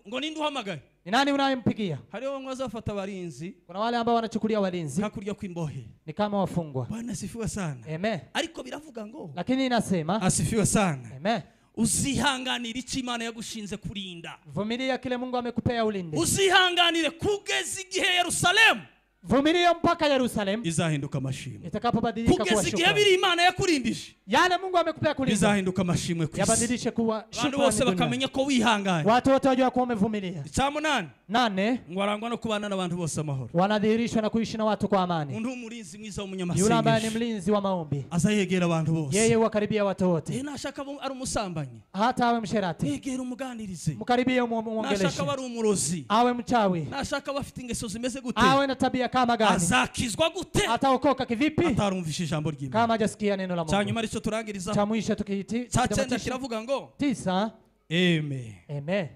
Ngo ninde uhamagaye? Ni nani unayempigia? Hariho bamwe bazafata abarinzi. Kuna wale ambao wanachukulia walinzi. Hakurya kwimbohe. Ni kama wafungwa. Bwana asifiwe sana. Amen. Ariko biravuga ngo. Lakini inasema asifiwe sana. Amen. Uzihanganire icyo Imana yagushinze kurinda. Vumilia kile Mungu amekupea ulinde. Uzihanganire kugeza igihe Yerusalemu. Vumilia mpaka Yerusalemu izahinduka amashimwe. Itakapobadilika kuwa kugeza igihe shukrani. biri Imana yakurindije. Yale Mungu amekupea kulinda. Bizahinduka amashimwe ku isi. Yabadilishe kuwa Abantu shukrani. bose bakamenya ko wihanganye. Watu wote wajua kuwa umevumilia. Icya munani. 8. Ngo arangwa no kubana n'abantu bose amahoro. Wanadhihirishwa na kuishi na watu kwa amani. Undi umurinzi mwiza Yule ambaye ni w'umunyamasengesho. mlinzi wa maombi. Azayegera abantu bose. Yeye huwakaribia watu wote. Nashaka ari umusambanyi. Hata awe msherati. Yegera umuganirize. Mkaribie umuongeleshe. Nashaka ari umurozi. Awe mchawi. Nashaka bafite ingeso zimeze gute. Awe na tabia kama gani? Azakizwa gute? Ataokoka kivipi? Atarumvisha ijambo ry'Imana. Kama hajasikia neno la Mungu. Cyanyuma aricyo turangiriza. Cha mwisho tukihiti. Cya cyenda kiravuga ngo 9. Amen. Amen.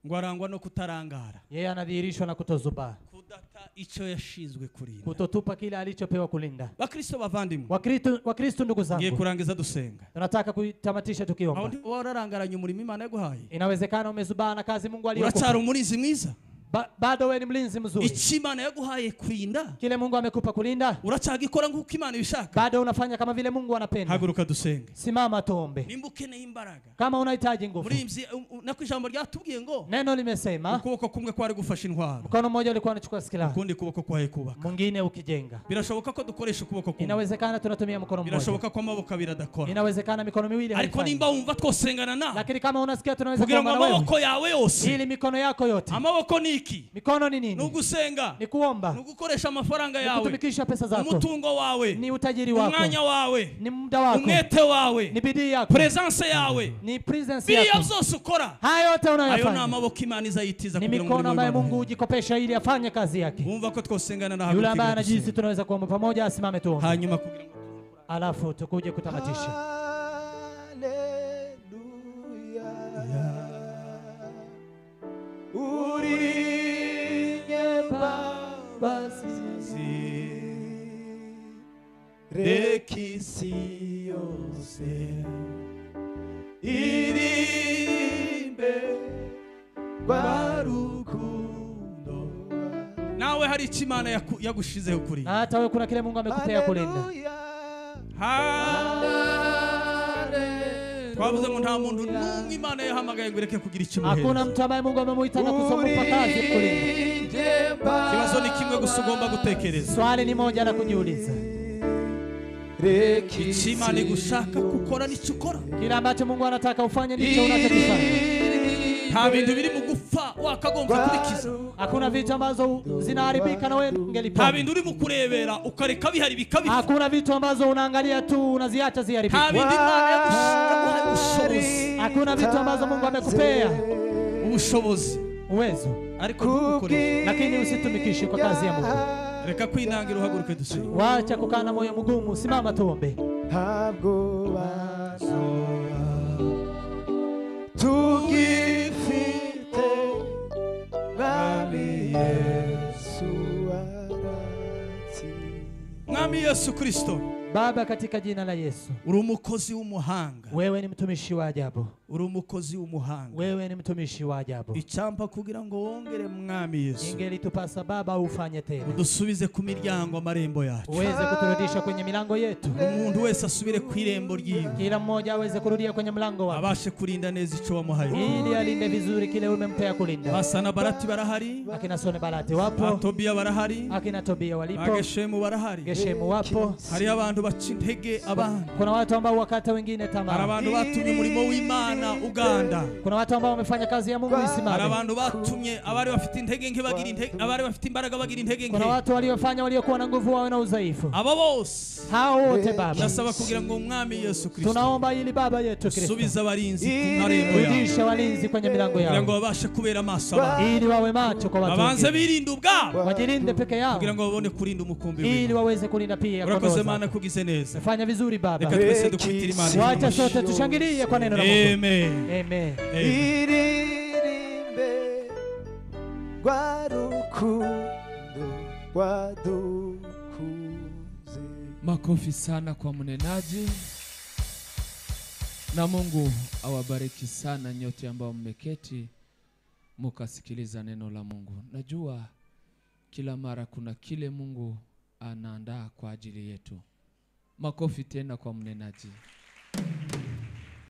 Ngo arangwa no kutarangara. Yeye anadhihirishwa na kutozubaa. Kudata icyo yashizwe kurinda. Kutotupa kile alichopewa kulinda. Bakristo bavandimwe. Wakristo ndugu zangu. Ngiye kurangiza dusenga. Tunataka kutamatisha tukiomba. Wararangaranye umurimo Imana yaguhaye. Inawezekana umezubaa na kazi Mungu aliyokupa. Uracyari umurinzi mwiza. Bado wewe ni mlinzi mzuri. Icyo Imana yaguhaye kurinda. Kile Mungu amekupa kulinda. Uracyagikora nkuko Imana ibishaka. Bado unafanya kama vile Mungu anapenda. Haguruka dusenge. Simama tuombe. Nimba ukeneye imbaraga. Kama unahitaji nguvu. Murinzi nako ijambo ryatubwiye ngo neno limesema ukuboko kumwe kwari gufasha intwaro. Mkono mmoja ulikuwa unachukua silaha. Ukundi kuboko kwaye kubaka. Mwingine ukijenga. Birashoboka ko dukoresha ukuboko kumwe. Inawezekana tunatumia mkono mmoja. Birashoboka ko amaboko abiri adakora. Inawezekana mikono miwili haifanyi. Ariko nimba wumva twosengana na. Lakini kama unasikia tunaweza kugira ngo kuomba na wewe. Amaboko yawe yose. Ili mikono yako yote. Amaboko ni iki? Mikono ni nini? Nugusenga. Ni kuomba. Nugukoresha amafaranga yawe. Kutumikisha pesa zako. Umutungo wawe. Ni utajiri wako. Umwanya wawe. Ni muda wako. Umwete wawe. Ni bidii yako. Presence yawe. Ni presence yako. Biriya byose ukora. Hayo yote unayofanya. Ayo ni amaboko Imana izayitiza Ni kugira ngo mikono ambayo umurimo Mungu hujikopesha ili afanye kazi yake. Wumva ko twosengana na yule ambaye anajihisi tunaweza kuomba pamoja asimame tuombe. Hanyuma kugira ngo alafu tukuje kutamatisha. Rekisi yose irimbe rwa rukundo. Nawe hari icyo Imana yagushizeho kurinda. Hata wewe kuna kile Mungu amekupea kulinda. Twavuze ngo nta muntu n'umwe Imana yahamagaye ngo ireke kugira icyo imuheza. Hakuna mtu ambaye Mungu amemuita na kusomupa kazi kulinda. Kibazo ni kimwe gusa ugomba gutekereza. Swali ni moja la kujiuliza. Icyo Imana igushaka gukora nicyo ukora. Kile ambacho Mungu anataka ufanye ndicho unachokifanya. Nta bintu biri mu gupfa wakagombye kubikiza. Hakuna vitu ambazo zinaharibika na wewe ungelipona. Nta bintu uri mu kurebera ukareka bihari bikabipfa. Hakuna vitu ambazo unaangalia tu unaziacha ziharibike. Nta bintu Imana yaguhaye ubushobozi. Hakuna vitu ambazo Mungu amekupea ubushobozi, uwezo, ariko ntubukoreshe. Lakini usitumikishe kwa kazi ya Mungu. Reka kwinangira uhaguruke dusenge. Wacha kukaa na moyo mgumu, simama tuombe. Ntabwo bazoba tugifite Mwami Yesu aratsi. Mwami Yesu Kristo. Baba, katika jina la Yesu. Uri umukozi w'umuhanga. Wewe ni mtumishi wa ajabu. Uri umukozi w'umuhanga. Wewe ni mtumishi wa ajabu. Icyampa kugira ngo wongere Mwami Yesu. Ingelitupasa Baba ufanye tena. Udusubize ku miryango amarembo yacu. Uweze kuturudisha kwenye milango yetu. Umuntu wese asubire ku irembo ryiwe. Kila mmoja aweze kurudia kwenye mlango wake. Abashe kurinda neza ico wamuhaye. Ili alinde vizuri kile umempea kulinda. Basana Barati barahari. Akina Sone Barati wapo. Tobia barahari. Akina Tobia walipo. Ageshemu barahari. Geshemu wapo. Hari abantu baca intege abandi. Kuna watu ambao wakata wengine tamaa. Hari abantu batumye umurimo w'Imana Uganda. Kuna watu ambao wamefanya kazi ya Mungu isimame. Hari abantu batumye abari bafite intege nke bagira intege, abari bafite imbaraga bagira intege nke. Kuna watu waliofanya waliokuwa na nguvu wawe na udhaifu. Abo bose. Hao wote Baba. Ndasaba kugira ngo Umwami Yesu Kristo. Tunaomba ili Baba yetu Kristo. Subiza abarinzi ku marembo yao. Rudisha walinzi kwenye milango yao. Kugira ngo babashe kubera amaso abantu. Ili wawe macho kwa watu. Babanze birinde ubwabo. Wajilinde peke yao. Kugira ngo babone kurinda umukumbi w'Imana. Ili waweze kulinda pia kondoo. Urakoze Mana kugize neza. Fanya vizuri Baba. Reka twese dukubitire Imana. Wacha sote tushangilie kwa neno la Mungu. Amen. Amen. Iririmbe rwa rukundo rwadukuze. Makofi sana kwa mnenaji. Na Mungu awabariki sana nyote ambao mmeketi mukasikiliza neno la Mungu. Najua kila mara kuna kile Mungu anaandaa kwa ajili yetu. Makofi tena kwa mnenaji.